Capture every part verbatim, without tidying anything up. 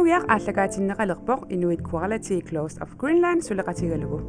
Piaq aallakaatinneqalerpoq Inuit Quality Clothes of Greenland suleqatigalugu.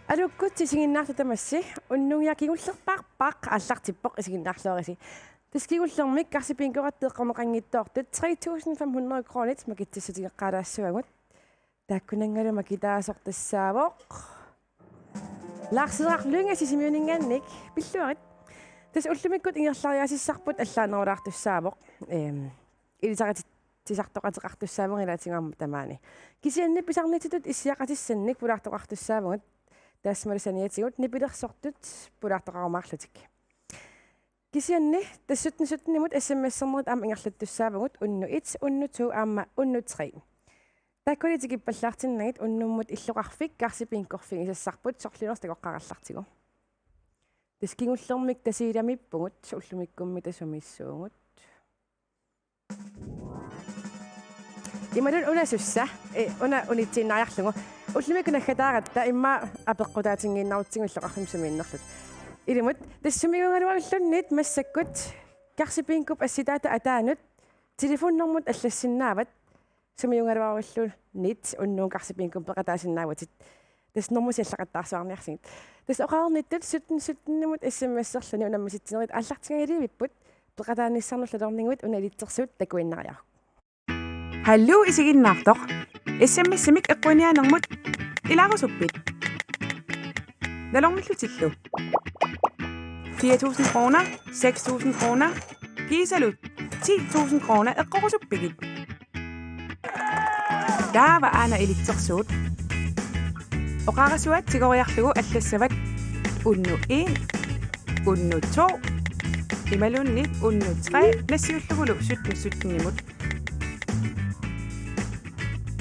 Aluukkut isiginnaartut tamassi, unnugu kingullerpaarpaq aallartippoq isiginnaarluarisi. Tassa kingullermik Karsip Bingoratta eqqorneqanngitsoortut tre tusind fem hundrede kronit makitsissutigeqqaalaassavagut. Taakkunanngalu makitaasoq tassaavoq Lars Lynge Sisimiuninngaanniit, pilluarit. Tassa ullumikkut ingerlariaassisarput allaanerulaartussaavoq. Ehm, ilisaritit- -sisartoqateqartussaavugut ilaatigut aamma tamaani. Kisianni pisarnitsitut issiaqatissannik pulaartoqartussaavugut, taassumalu saniatigut nipilersortut pulaartoqarumaarlutik. Kisianni tassa sytten sytten-imut S M S-ernerit aamma ingerlattussaavagut, unnuk et, unnuk to aamma unnuk tre. Taakkuli tikippallaartinnagit unnummut illoqarfik Karsip Bingorfigisassarput sorliunersoq takoqqaarallartigu. Tassa kingullermik Tasiilamiippugut, ullumikkummi tassa sumiissuugut. Imaluunniit una sussa, eh, una unitsiinnariarlugu. Ullumikkut naggataaratta immaqa apeqqutaatinngikkaluarutsigit illoqarfimmi sumiinnerluta. Ilumut, tassa sumiuugaluarluunniit massakkut Karsip Bingop assitaata ataanut telefonnormut allassinnaavat, sumiuugaluarluunniit unnugu Karsip Bingop peqataasinnaavutit. Tassa normusi allaqattaarsuarniarsigit. Tassa oqarnittut sytten sytten-imut S M S-erluni unammisitsinerit aallartinngilivipput, peqataanissannut nalorniguit una ilitsersuut takuinnariaruk. Hallo isiginnaartoq. S M S-imik eqquiniaanermut ilaarusuppit? Nalornillutillu. Fire tusind kroner, seks tusind kroner, kiisalu ti tusind kroner eqqorusuppigit. Taava aana ilitsersuut. Oqarasuaat tigoriarlugu allassavat unnuk en, unnuk to, imaluunniit unnuk tre nassiullugulu sytten sytten-imut.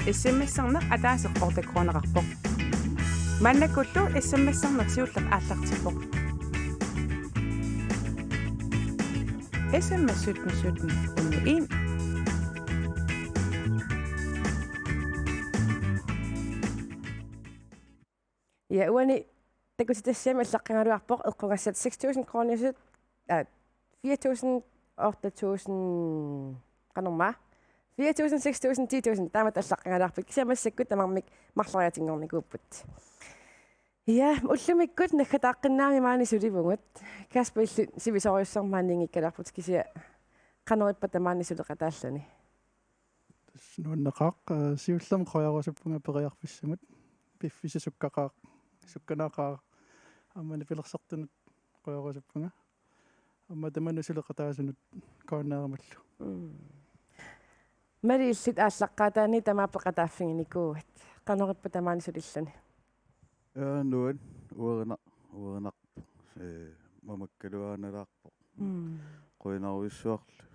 S M S-erneq ataaseq otte kroneqarpoq. Maannakkullu S M S-erneq siulleq aallartippoq. S M S sytten sytten unnuk en. Ja, uani takutitassiami allaqqagaluarpoq eqqugassat seks tusind kronisut, aa, fire tusind, otte tusind, qanormaa? Fire tusind, seks tusind, ti tusind, taamatut allaqqagaluarput. Kisianni massakkut tamarmik marloriaatinngornikuupput. Ja, ullumikkut naggataaqqinnaammik maani sulivugut. Kasper, illit sivisoorujussuarmik maaniinngikkaluarputit, kisianni qanoq ippa tamaani suleqataalluni? Tassa nuanneqaaq, eh, siullermik qujarusuppunga periarfissamut. Piffissaq sukkaqaaq, sukkanaaqaaq. Aamma nipilersortunut qujarusuppunga. Aamma tamanut suleqataasunut K N R-imullu. Mm. Mali, illit aallaqqaataaniit tamaat peqataaffiginikuuat. Qanoq ippa tamaani sulilluni? Ja, nuann-, uerina-, uerinarpoq. Eh, mamakkaluaannalaarpoq. Mm. Qujanarujussuarlu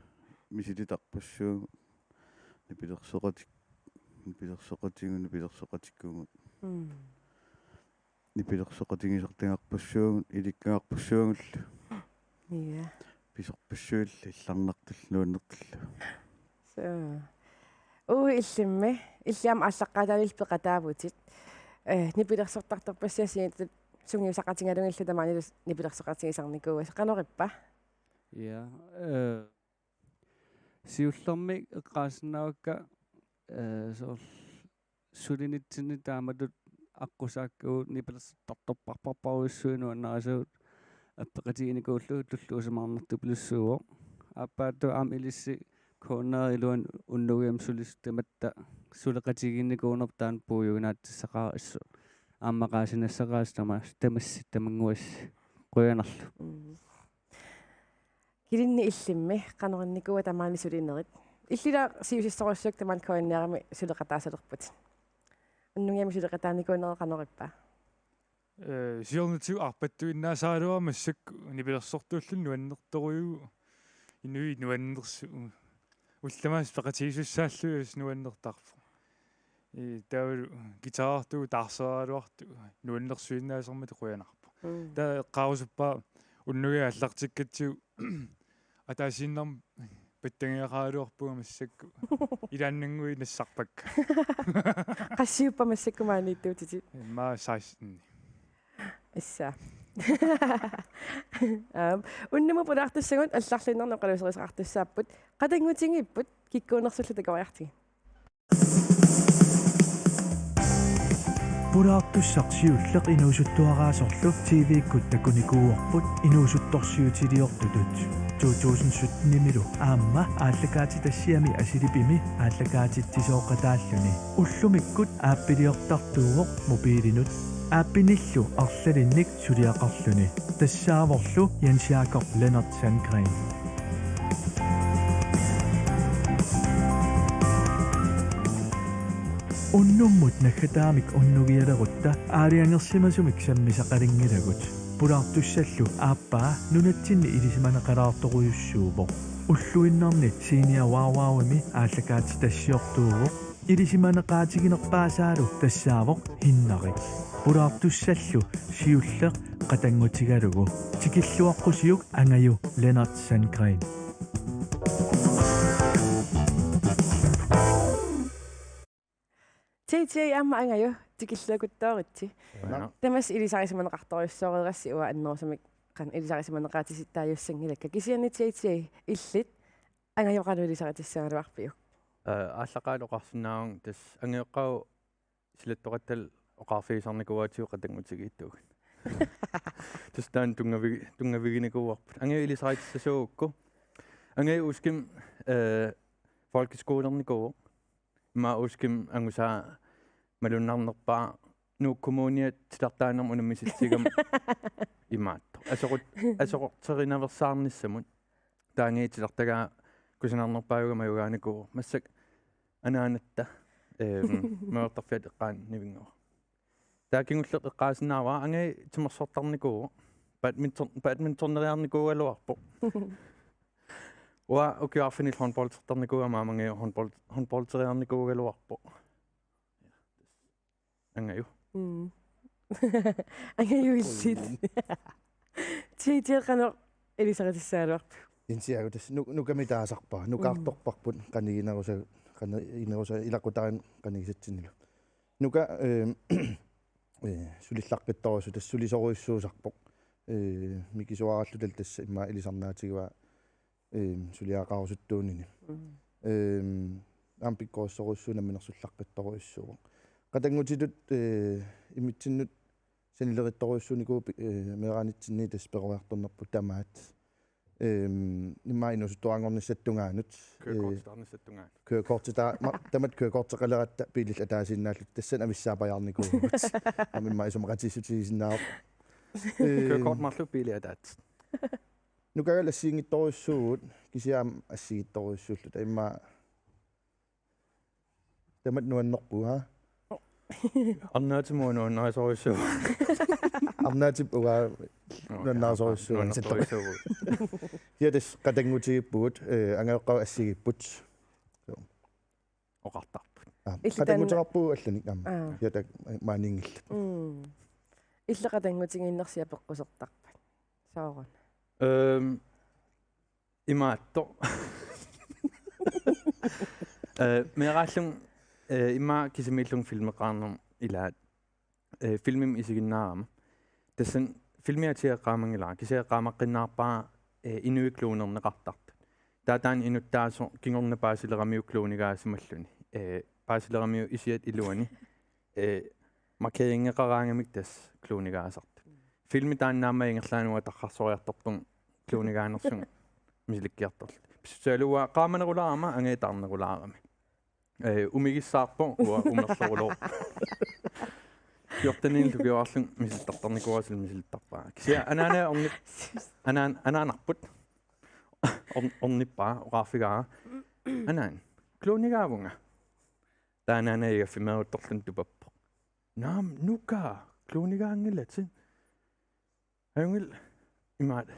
misilitarpassuugut, nipilersoqatik-, nipilersoqatigut, nipilersoqatikuugut. Mm. Nipilersoqatigisartagarpassuugut, ilikkagarpassuugullu. Ja. Pisorpassuillu, illarnartullu, nuannertullu. Suu. Uagut illimmi, illit aamma aallaqqaataaniillu peqataavutit. Eh, nipilersortartorpassi assigiinngitsut sungiusaqatigalugillu tamaanilu nipilersoqatigisarnikuuasi, qanorippa? Ja, eh, siullermik eqqaasinnaavakka, eh, soorlu sulinitsinni taamatut aqqusaakkagut nipilersortartorparparparujussuit nuannarisagut appeqatiginikuullugu, tulluusimaarnartupilussuuvoq. Aappaattut aamma ilissi K N R-p iluani unnugiam sulisut tamatta suleqatigiinnikuunerput taanna puiguinaatsissaqaara assut. Aamma maqaasinassaqaasi tamaas-, tamassi tamannguassi. Qujanarlu. Mm. Kilinni illimmi qanoq innikuua tamaani sulinerit? Illit ilaa siusissorujussuit tamaani K N R-imi suleqataasalerputit. Unnugiami suleqataanikuunera qanorippa? Eh, siornatigut arpattuinnaasaraluarama massakkut nipilersortuulluni nuannertorujuuvoq. Inuit nuannersu-, ullut tamaasa peqatigisussaallugit assut nuannertarpoq. Eh, taavalu guitarertugut taarseraraluartut nuannersuinnaasarmata qujanarpoq. Mm. Taava eqqaarusuppara unnugiit aallartikkatsigu ataasiinnarmik pattagiaqaraluarpunga massakkut. Ilaannannguit nassarpakka. Qassiuppa massakkut maaniittuutitit? Immaqa seksten. Issa. Aap, unnummut pulaartussagut allarluinnarni oqaluuserisoqartussaapput. Qatanngutigiipput, kikkuunersullu takoriartigit. Pulaartussaq siulleq inuusuttuaraasorlu T V-kkut takunikuuarput inuusuttorsiutiliortutut. To tusind sytten-imilu aamma aallakaatitassiami Asilipimi aallakaatitsisooqataalluni. Ullumikkut appiliortartuuvoq mobiilinut. Appinillu arlalinnik suliaqarluni. Tassaavorlu Jens Jakob Lennert Sandgreen. Unnummut naggataamik unnugialerutta aalajangersimasumik sammisaqalinngilagut. Pulaartussallu aappaa nunatsinni ilisimaneqalaartorujussuuvoq. Ulluinnarni Senior Wow Wow-imi aallakaatitassiortuuvoq. Ilisimaneqaatiginerpaasaalu tassaavoq Hinnarik. Pulaartussallu siulleq qatanngutigalugu. Tikilluaqqusiuk Angaju Lennert Sandgreen. J J aamma Angaju, tikilluakuttooritsi. Aana. Tamassi ilisarisimaneqartorujussuureerassi uanga annerusumik qanoq ilisarisimaneqaatisittaajussanngilatit. Kisianni J J, illit Angajoqalu ilisaritussagaluarpiuk? Aa, aallaqqaalu oqarsinnaavunga tassa Angajoqqagu silattoqattalu oqarfigisarnikuugatsigu qatanngutigiittugut. Tassa taanna tunngavi-, tunngaviginikuuarput. Angaju ilisaritissasuugukku. Angaju Uskim, eh, folkeskolernikuuvoq. Immaqa Uskim angusaa malunnarnerpaaq Nuuk Kommuniat titartaanermut unammisitsigama imaattoq. Asoqut-, asoqorterinaveersaarnissamut. Taanna titartagaa kusanarnerpaajuga majugaanikuuvoq. Massakkut anaanatta, ehm, majuartarfiata eqqaani nivinngavoq. Taava kingulleq eqqaasinnaavara Angaju timersortarnikuuvoq. Badminton-, badmintoneriarnikuugaluarpoq. Uanga ukioq arfineq-illit håndboldertarnikuugama aamma Angaju håndbold-, håndbolderiarnikuugaluarpoq. Angaju. Mm. Angaju illit. J J qanoq ilisaritissagaluarpiuk? Jensiagu tassa nu-, Nukami taasarpara. Nukaartorparput qaniginerusa-, qaniginerusa-, ilaqutariinnut qanigisatsinnilu. Nuka, eh, eh, sulillaqqittorujussuuvoq, tassa sulisorujussuusarpoq. Eh, mikisuaraalluta tassa immaqa ilisarnaatigivaa, eh, suliaqarusuttuunini. Mm. Eh, aamma pikkorissorujussuuvoq, namminersullaqqittorujussuuvoq. Qatanngutitut, eh, imitsinnut sanilerittorujussuunikuuvoq, eh, meeraanitsinni tassa peroriartornerput tamaat. Ehm, immaqa inuusuttuaranngornissap tungaanut. Eh, kørekortitaarnissap tungaanut. Kørekortita-, ma-, tamatta kørekorteqaleratta biilit ataasiinnaallutik, tassani avissaapajaarnikuuvugut. Aamma immaqa isumaqatigiissutigisinnaavoq. Ehm, kørekort marluk biili ataatsit. Nukagallit assigiinngitsorujussuuvugut, kisianni aamma assigiitsorujussuulluta. Immaqa tamatta nuannerpoq, aa? Arnaatimut nuannarisorujussuuvoq. Arnaatip uanga nuannarisorujussuuvoq. Nuannarisorujussuuvoq. Ja, tassa qatanngutigiippugut, eh, Angajoqqagut assigiipput. Joo. Oqartarput. Aa, illit taanna qatannguteqarpugut allanik aamma. Aa. Ja, taava maaniinngillat. Mm. Illit qatanngutigiinnersi apeqqusertarpat? Sooruna? Ehm, imaattoq. Eh, meeraallunga, eh, immaqa kisimiillunga filmeqarnermut ilaat eh, filmimik isiginnaarama. Tassani filmia tigooqqaamanngilara, kisianni eqqaamaqqinnaarpara, eh, inuit klonerneqartartut. Taava taanna inuttaasoq kingorna paasileramiuk klonigaasimalluni. Eh, paasileramiuk isiat iluani. Eh, markeringeqaraangamik tassa klonigaasartut. Filmi taanna aamma ingerlaannaq tarrarsortarpunga klonigaanersunga misilikkiartorlugu. Pissutigalugu qaamanerulaarama angajataarnerulaarami. Eh, umigissaarpoq uanga umerloruloorpoq. Fjorteninik lukioraarlunga misilittartarnikuuara, suli misilittarpara. Kisianni anaana ornip-, anaan-, anaanarput. Orn-, ornippara, oqarfigaara: "Anaan, klonigaavunga." Taava anaana igaffimeeruttorluni tupappoq: "Naamik, nuka, klonigaanngilatit." Ajunngilaq, imaattoq,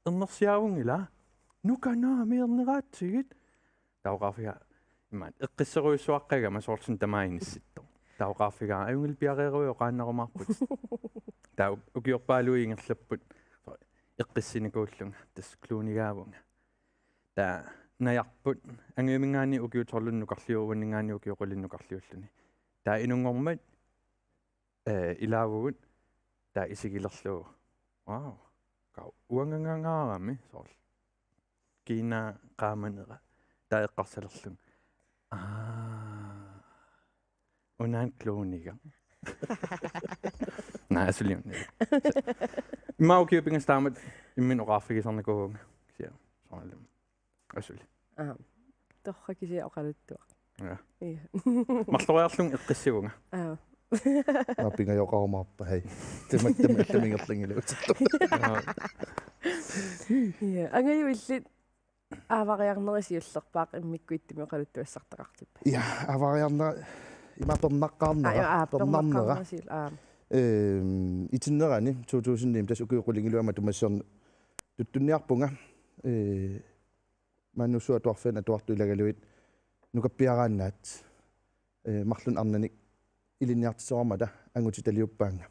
ernersiaavunngilaq. "Nuka, naamik, erneraatsigit." Taava oqarfigaara, imaattoq, eqqisserujussuaqqagama soorlu tamaat inissittoq. Taava oqarfigaara: "Ajunngilaq, piareeruit, oqaannarumaarputit." Taava ukiorpaaluit ingerlapput eqqissinikuullunga, tassa klonigaavunga. Taava najarput, angajumminngaanniit ukiut tolvini nukarliuvoq, uanninngaanniit ukiut qulinik nukarliulluni. Taava inunngormat, eh, ilaavugut, taava isigilerlugu: "Wow, ka-, uangangaarami soorlu." Kiinaa qaamanera. Taava eqqarsalerlunga: "Aa, unaana klonigaq." Naa, asuli una. Immaqa ukiut pingasut taamatut imminut oqarfigisarnikuuvunga. Kisianni soorunami asuli. Aa. Torrak, kisianni oqaluttuaq. Ja. Ja. Marloriarlunga eqqissivunga. Aa. Naa, pingajoqarumaarpa, hej. Tamakku tamakku allamik ingerlanngilagut. Aa. Ja. Angaju illit aavariarneri siullerpaaq immikkut ittumik oqaluttuassartaqartippat? Ja, aavariarnera, ima pernaqqaarnera, aa, ja, aa, pernarnera. Pernaqqaarnera siul-, aa. Ehm, itinnerani to tusind ni, tassa ukiut qulingiluat matuma siorna tuttunniarpunga. Eh, Maannussuup Atuarfiani atuartut ilagalugit nukappiaraannaat, eh, marlunnik arnannik ilinniartitsisoqarmata angutitaliuppaannga.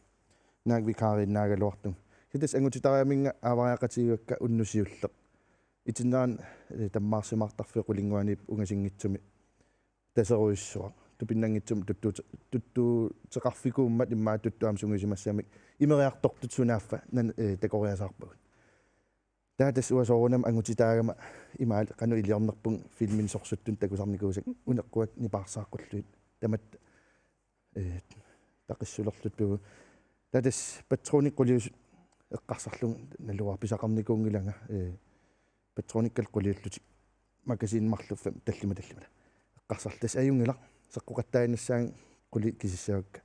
Naak vikariinnaagaluartunga. Kisianni tassa angutitariaminnga aavariaqatigiivakka unnuk siulleq. Itinnerani, eh, tammaarsimaartarfiup qulinguaniippoq ungasinngitsumi taserujussuaq. Tupinnanngitsumik tuttu-, tuttuuteqarfikuummat immaqa tuttut aamma sungiusimassagamik imeriartortutut sunaaffa nan-, eh, takoriasaarpagut. Taava tassa uanga soorunami angutitaagama imaal qanoq iliornerpunga filmini sorsuttunik takusarnikuusakka, uneqquakka nipaarsaaqqullutik tamatta, eh, taqissulerlutik pivu. Taava tassa patronikka quliusut eqqarsarlunga naluara pisaqarnikuunngilanga, eh, patronikkallu quliullutik makasiinit marluk fem tallimat tallimat. Eqqarsarlunga tassa ajunngilaq, seqqoqattaaginnassaanga qulit kisissavakka.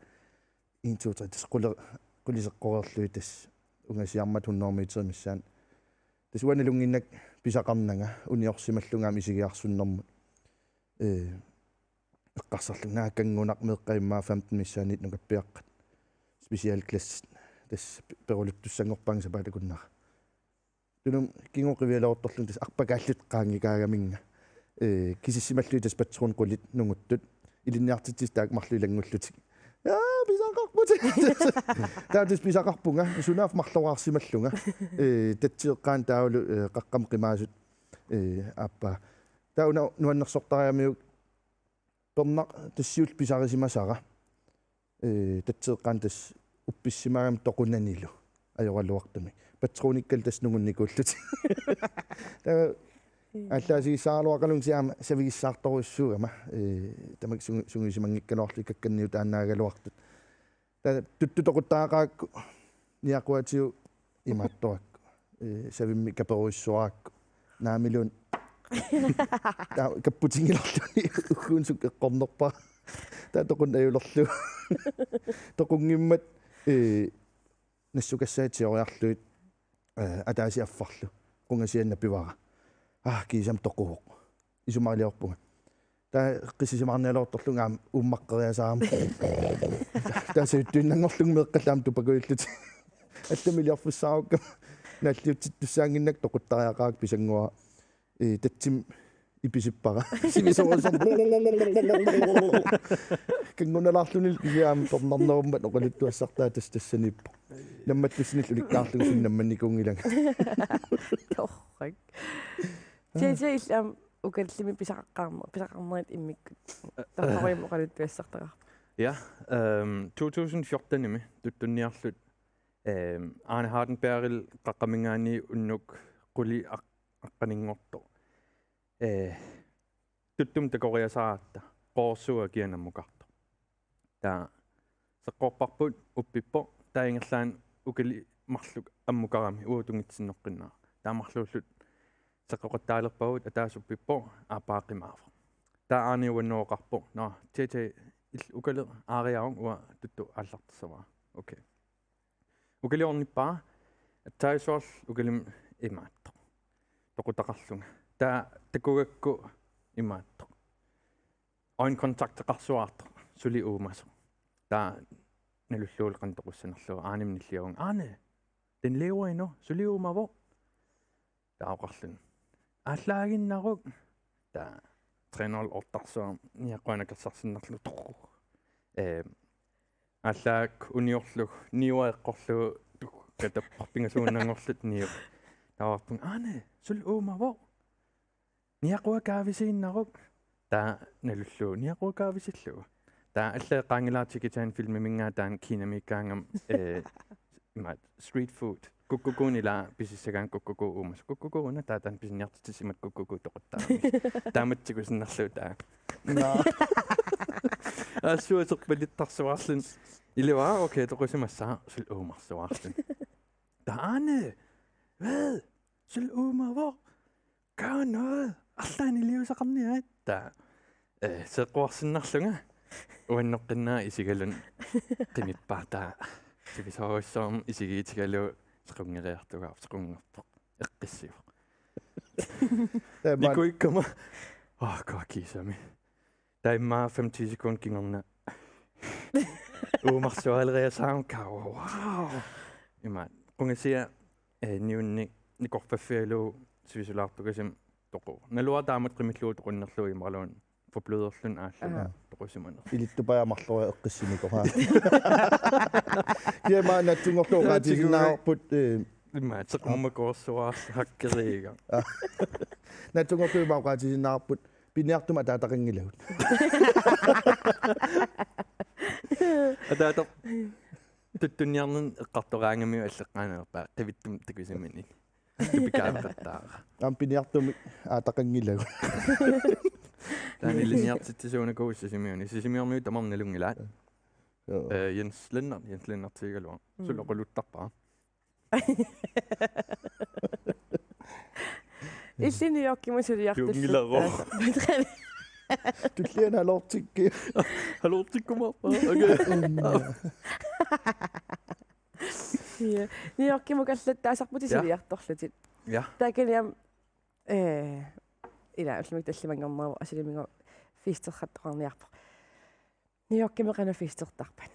En, to, tre, tassa quli-, qulit seqqoreerlugit tassa ungasiarmata hundrede meter missaani. Tassa uanga nalunnginnakku pisaqarnanga uniorsimallunga aamma isigiarsunnermut. Eh, eqqarsarlunga: Naa, kanngunaq, meeqqat immaqa femten missaanniittut nukappiaqqat. Specialklassit. Tassa pe-, peruluttussanngorpaannga sapaatip akunnera. Tunumi kingooq qivialeruttorlunga tassa arpakaallutik qaanngikaagaminnga. Eh, kisissimallugit tassa patron qulit nunguttut. Ilinniartitsisut taakku marluk ilanngullutik: "Aa, pisaqarput!" Taava tassa pisaqarpunga, sunaaffa marloriarsimallunga. Eh, tatsi eqqaani taavalu, eh, qaqqamut qimaasut, eh, aappaa. Taava una nuannersortariamiuk pernaq tassiullu pisarisimasara. Eh, tatsi eqqaani tassa uppissimaagami toqunanilu ajoraluartumik. Patronikkallu tassa nungunnikuullutik. Taava, mm, aallaasigissagaluaqaluunga kisianni aamma savigissaartorujussuugama. Eh, tamakku sungi-, sungiusimanngikkaluarlutik kakkanniutaannaagaluartut. Taava tuttut toquttariaqarakku niaquatigut imaattorakku. Eh, savimmik kaperujussuarakku. Naamiluunniit. Taava kapputinngilarluni ugguuna sukka eqqornerpara. Taava toqunneq ajulerlugu. Toqunngimmat, eh, nassukassaat sioriarlugit, eh, ataaseq affarlu qungasianut napivara. Aa, kiisami toquvoq. Isumaliorpunga. Taava eqqissisimaarnialeruttorlunga aamma uummaqqeriasaarama. Taava sajuttuinnanngorlunga meeqqallu aamma tupakujullutik. Allamik iliorfissaarukkama naalliutsittussaannginnakku toquttariaqarakku pisannguara. Eh, tatsimik ipisippara. Sivisoorsuarmik. Kanngunalaarlunilu kisianni aamma pernarnerummat oqaluttuassartaa tassa tassaniippoq. Nammattussinillu ulikkaarlugu suna nammannikuunngilanga. Torrak. Tia, tia, illit aamma ukallimmi pisaqarne-, pisaqarnerit immikkut. Torrorimmik oqaluttuassartaqarpit. Ja, øhm, to tusind fjortenimi tuttunniarluta, øhm, Arne Hardenbergil qaqqaminngaanniit unnuk quli aq-, aqqaninngortoq. Eh, tuttumi takoriasaaratta, Qoorsuup akia nammukartoq. Taava seqqorparput uppippoq, taava ingerlaannaq ukali marluk ammukarami, uagut tungitsinneqqinnaaq. Taava marluulluta seqqoqattaalerpagut, ataaseq uppippoq, aappaa qimaavoq. Taava Arne uannut oqarpoq: "Nå, T T, il-, ukaleq aariaruk, uanga tuttu aallartissavara." Okay. Ukaleq ornippara, aatsaat soorlu ukalimi imaattoq. Toqutaqarlunga. Taava takugakku imaattoq. Øjenkontakteqarsuaartoq, suli uumasoq. Taava nalullugu qanoq toqussanerlugu, Arnemut nilliavunga: "Arne, den lever endnu, suli uumavoq." Taava oqarluni: "Aallaaginnaruk." Taava tre nul otteqarsuarmi niaqquanakersarsinnarlugu. Eh, aallaak uniorlugu, niua eqqorlugu, tuk-, katappoq pingasuunnanngorluta niu. Taava oqarpunga: "Arne, suli uumavoq. Niaqua kaavisiinnaruk." Taava nalullugu niaqua kaavisillugu. Taava allaat eqqaanngilara tikitaani filmiminngaanniit taanna Kinamiikkaangama, eh, imaattoq street food. Kukkukuunik ilaa pisissagaanni, kukkukuu uumasoq. Kukkukuu una, taava taanna pisiniartitsisut imatut kukkukuu toquttarami. Taamatut tigusinnarlugu taava. Nå. Assut aserpalittarsuaarluni. Ilivara, okay, toqusimassaaq, suli uumarsuaarluni. Taava: "Arne, hvad? Suli uumavoq. Gør noget. Arlaannik iliuuseqarniarit." Taava, eh, seeqquarsinnarlunga uanneqqinnaaq isigaluni qimippaat, taava sivisoorujussuarmik isigiitigalugu sequnngeriartugaavoq, sequnngorpoq. Eqqissivoq. Taava maanna nikuikkama. Åh, kua kiisami. Taava immaqa fem-ti sekundit kingorna uumarsuaaleriasaarama, kua, wow. Imaattoq qungasia, eh, niunnik nikorfaffigalugu sivisulaartugasumik toquvoq. Naluara taamatut qimillugu toqunnerlugu imaqaluunniit forbløderluni aalluni. Aha. Toqusimanerlugu. Ilittupajaa marloriarluni eqqissinikuuvoq. Kiama naatsunngorlugu oqaatigisinnaarput, eh, imaattoq seqummakoorsuaarlu hakkeriiga. Naatsunngorlugu ima oqaatigisinnaarput piniartumik ataataqanngilagut. Ataataq tuttunniarnermi eqqartoraangamiuk alleqqaanerpaa, qivittumik takusimanermi. Tupikaaqqattaara. Aamma piniartumik ataataqanngilagut. Taanna ilinniartitsisuunakuuvoq Sisimiuni. Sisimiormiut tamarmik nalunngilaat. Joo. Eh, Jens Lennert, Jens Lennertigaluaq. Mm. Suli oqaluttarpara. Illit New Yorkimut suliartullutit. Juunngilaro. Tulliani halortikki. Halortikkumaarpara. Okay. Ja. New Yorkimukallattaasarputit. Ja. Suliartorlutit. Ja. Taakaniam, eh, ila ullumikkut tallimanngorneruvoq, asuli mingu festertartoqarniarpoq. New Yorkimi qanoq festertarpat?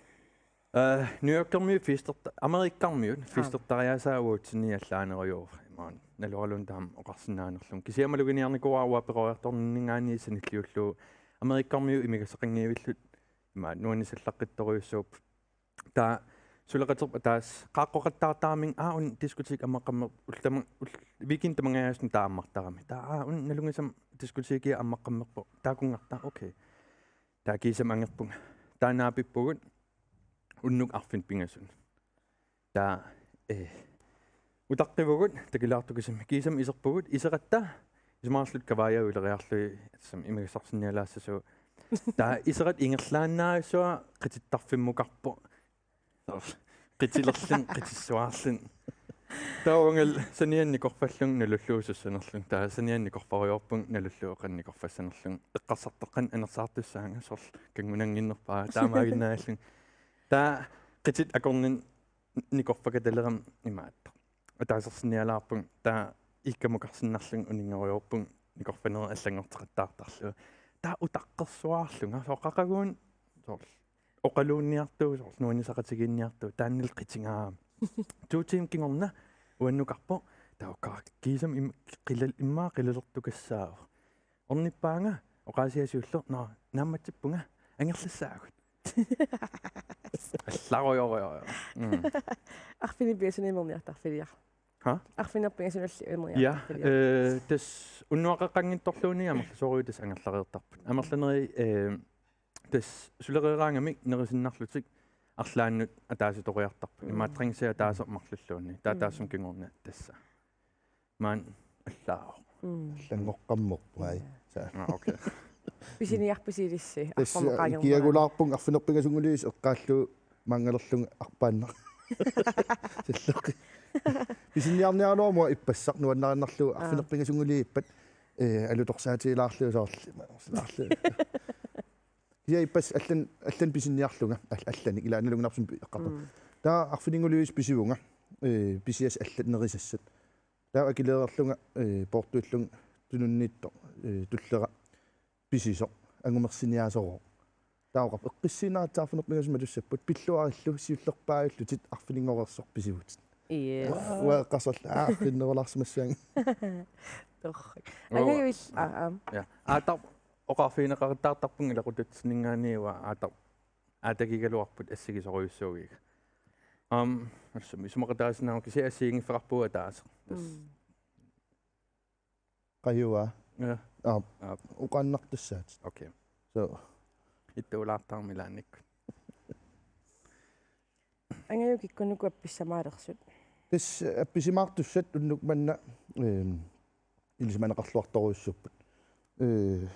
Eh, New Yorkermiut festerta-, Amerikkarmiut. Aa. Festertariaasaa uatsinnit allaanerujuuvoq. Imaluunniit naluaraluunniit taama oqarsinnaanerlunga. Kisianni maluginiarnikuuara uanga peroriartorninninngaanniit sanilliullugu. Amerikkarmiut imigassaqanngivillutik. Imaattoq nuannisallaqqittorujussuupput. Taava suleqaterput ataaseq qaaqqoqattaartarami, aa, una diskotek ammaqqammerpoq, ullut tama-, ul-, weekend tamangajaasumik taama ammartarami. Taava, aa, una nalunngisama diskotekia ammaqqammerpoq. Taakunngarta, okay. Taava kiisami angerpunga. Taava naapippugut unnuk arfineq-pingasunut. Taava, eh, utaqqivugut takulaartukusamik, kiisami iserpugut, iseratta isumaqarluta kavaajaa uleriarlugit, tassami imigassarsinnialaassasugut. Taava iserat ingerlaannaasua qitittarfimmukarpoq. Qitilerluni, qitissuarluni. Taava uangalu saniani nikorfallunga nalullugu sussanerlunga. Taava saniani nikorfarujoorpunga nalullugu qanoq nikorfassanerlunga. Eqqarsartoqqanik anersaartussaanga, soorlu kanngunannginnerpaaq, taamaaginnaallunga. Taava qitit akornanni nikorfakatalerama imaattoq. Ataasersinnialaarpunga, taava iikkamukarsinnarlunga uninngorujoorpunga nikorfanerit allanngorteqattaartarlugu. Taava utaqqersuarlunga, soorlu qaquguuna, soorlu oqaluunniartuuvoq, soorlu nuannisaqatigiinniartuuvoq, taannalu qitigaarami. To tiimit kingorna uannukarpoq, taava ukkaa kiisami im-, qilal-, immaqa qilalertukassaavoq. Ornippaanga, oqaasia siulleq, nå, naammatsippunga, angerlassaagut. Allarujorujorujor. Mm. Arfineq-pingasunut imerniartarfiliaq. Ha? Arfineq-pingasunullu imerniartarfiliaq. Ja, eh, tassa unnuaqeqqanngitsorluunniit amerlasoorujussuit tassa angerlareertarput. Amerlanerit, eh, Tassa sulereeraangamik nerisinnarlutik arlaannut ataaseq toriartarput. Mm. Imaattoq trængsel ataaseq marlulluunniit. Taava Mm. taassuma kingorna tassa. Maani allaavoq. Mm. Allanngoqqammerpoq, ai. Sa- Ah, okay. Pisiniarpisi ilissi, tassa arpamaqaangerma. Kiagulaarpunga arfineq-pingasunngorlugu eqqaallugu maanngalerlunga arpaannaq. Silleqqi. Pisiniarniaraluarpunga ippassaq nuannarinnarlugu. Aa. Arfineq-pingasunngorlugu ippat, eh, alutorsaatigilaarlugu soorlu. Silaarlugu. Kisianni ippassaq allan, allan pisiniarlunga, al-, allanik ilaa nalunngilarput eqqartoq. Mm. Taava arfininngorlugu pisivunga, eh, pisiassat allat nerisassat. Taava akileerlunga, eh, poortuillunga tununniittoq, eh, tullera pisisoq, angumersiniaasorooq. Taava oqarpoq eqqissiinnaratta arfineq-pingasunut matussapput, pilluarillu siullerpaajullutit arfininngorersoq pisivutit. Yes. Uanga eqqarsarlunga, aa, arfininngorlaarsimassaanga. Torrak. Uanga Angajuit, aa, aa. Ja. Aataq oqarfigineqattaartarpunga ilaqutitsinninngaanniit uanga aataq aatagigaluarput assigisorujussuugiga. Aam, assut isumaqataasinnaavat kisianni assigiinngiffeqarpugut ataaseq. Tassa. Mm. Qajua. Ja. Aap. Aap. Oqaannartussaatit. Okay. So. Ittuulaartarami ilaannikkut. Angajuit kikkunnukua appissamaalersut? Tassa appisimaartussat unnuk manna, ehm, ilisimaneqarluartorujussuupput. Eh,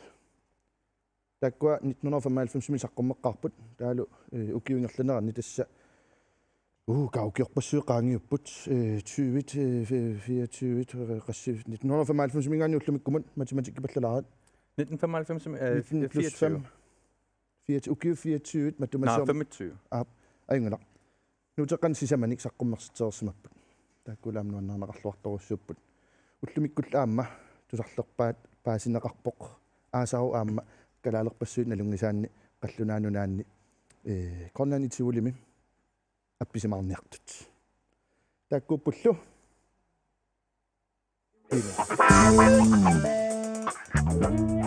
taakkua nitten hundrede femoghalvfemsimi saqqummeqqaarput. Taavalu, eh, ukiup ingerlanerani tassa, uh, karaokeorpassuit qaangiupput, eh, tyve, eh, fi-, fireogtyve, eh, qassit, nitten hundrede femoghalvfemsiminngaanniit ullumikkumut matematikkipallalaarit. Nitten femoghalvfemsimi, eh, nitten plus fireogtyve. Fem. Fireogtyve, ukiut fireogtyve, matuma Nå, siorna. Femogtyve. Aap, ajunngilaq. Nuuteqarneq sisamanik saqqummersitsereersimapput. Taakkuulluni aamma nuannarineqarluartorujussuupput. Ullumikkullu aamma tusarlerpaat paasineqarpoq. Aasaru aamma kalaalerpassuit nalunngisaanni qallunaat nunaanni, eh, Grønland i Tivolimi appisimaarniartut. Taakkuuppullu.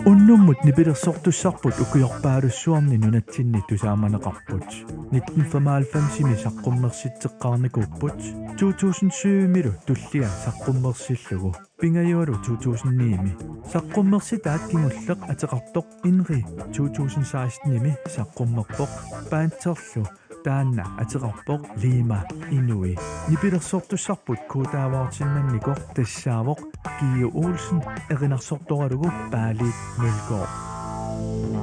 Unnummut nipilersortussarput ukiorpaalussuarni nunatsinni tusaamaneqarput. Nitten femoghalvfemsimi saqqummersitseqqaarnikuupput. To tusind syvimilu tullia saqqummersillugu. Pingajualu to tusind nimi. Saqqummersitaat kingulleq ateqartoq Inri to tusind sekstenimi saqqummerpoq. Banderlu taanna ateqarpoq Lima Inui. Nipilersortussarput kuutaavaartinnannikoq tassaavoq Kiu Olsen, erinarsortoralugu Paaliit Mølgaard.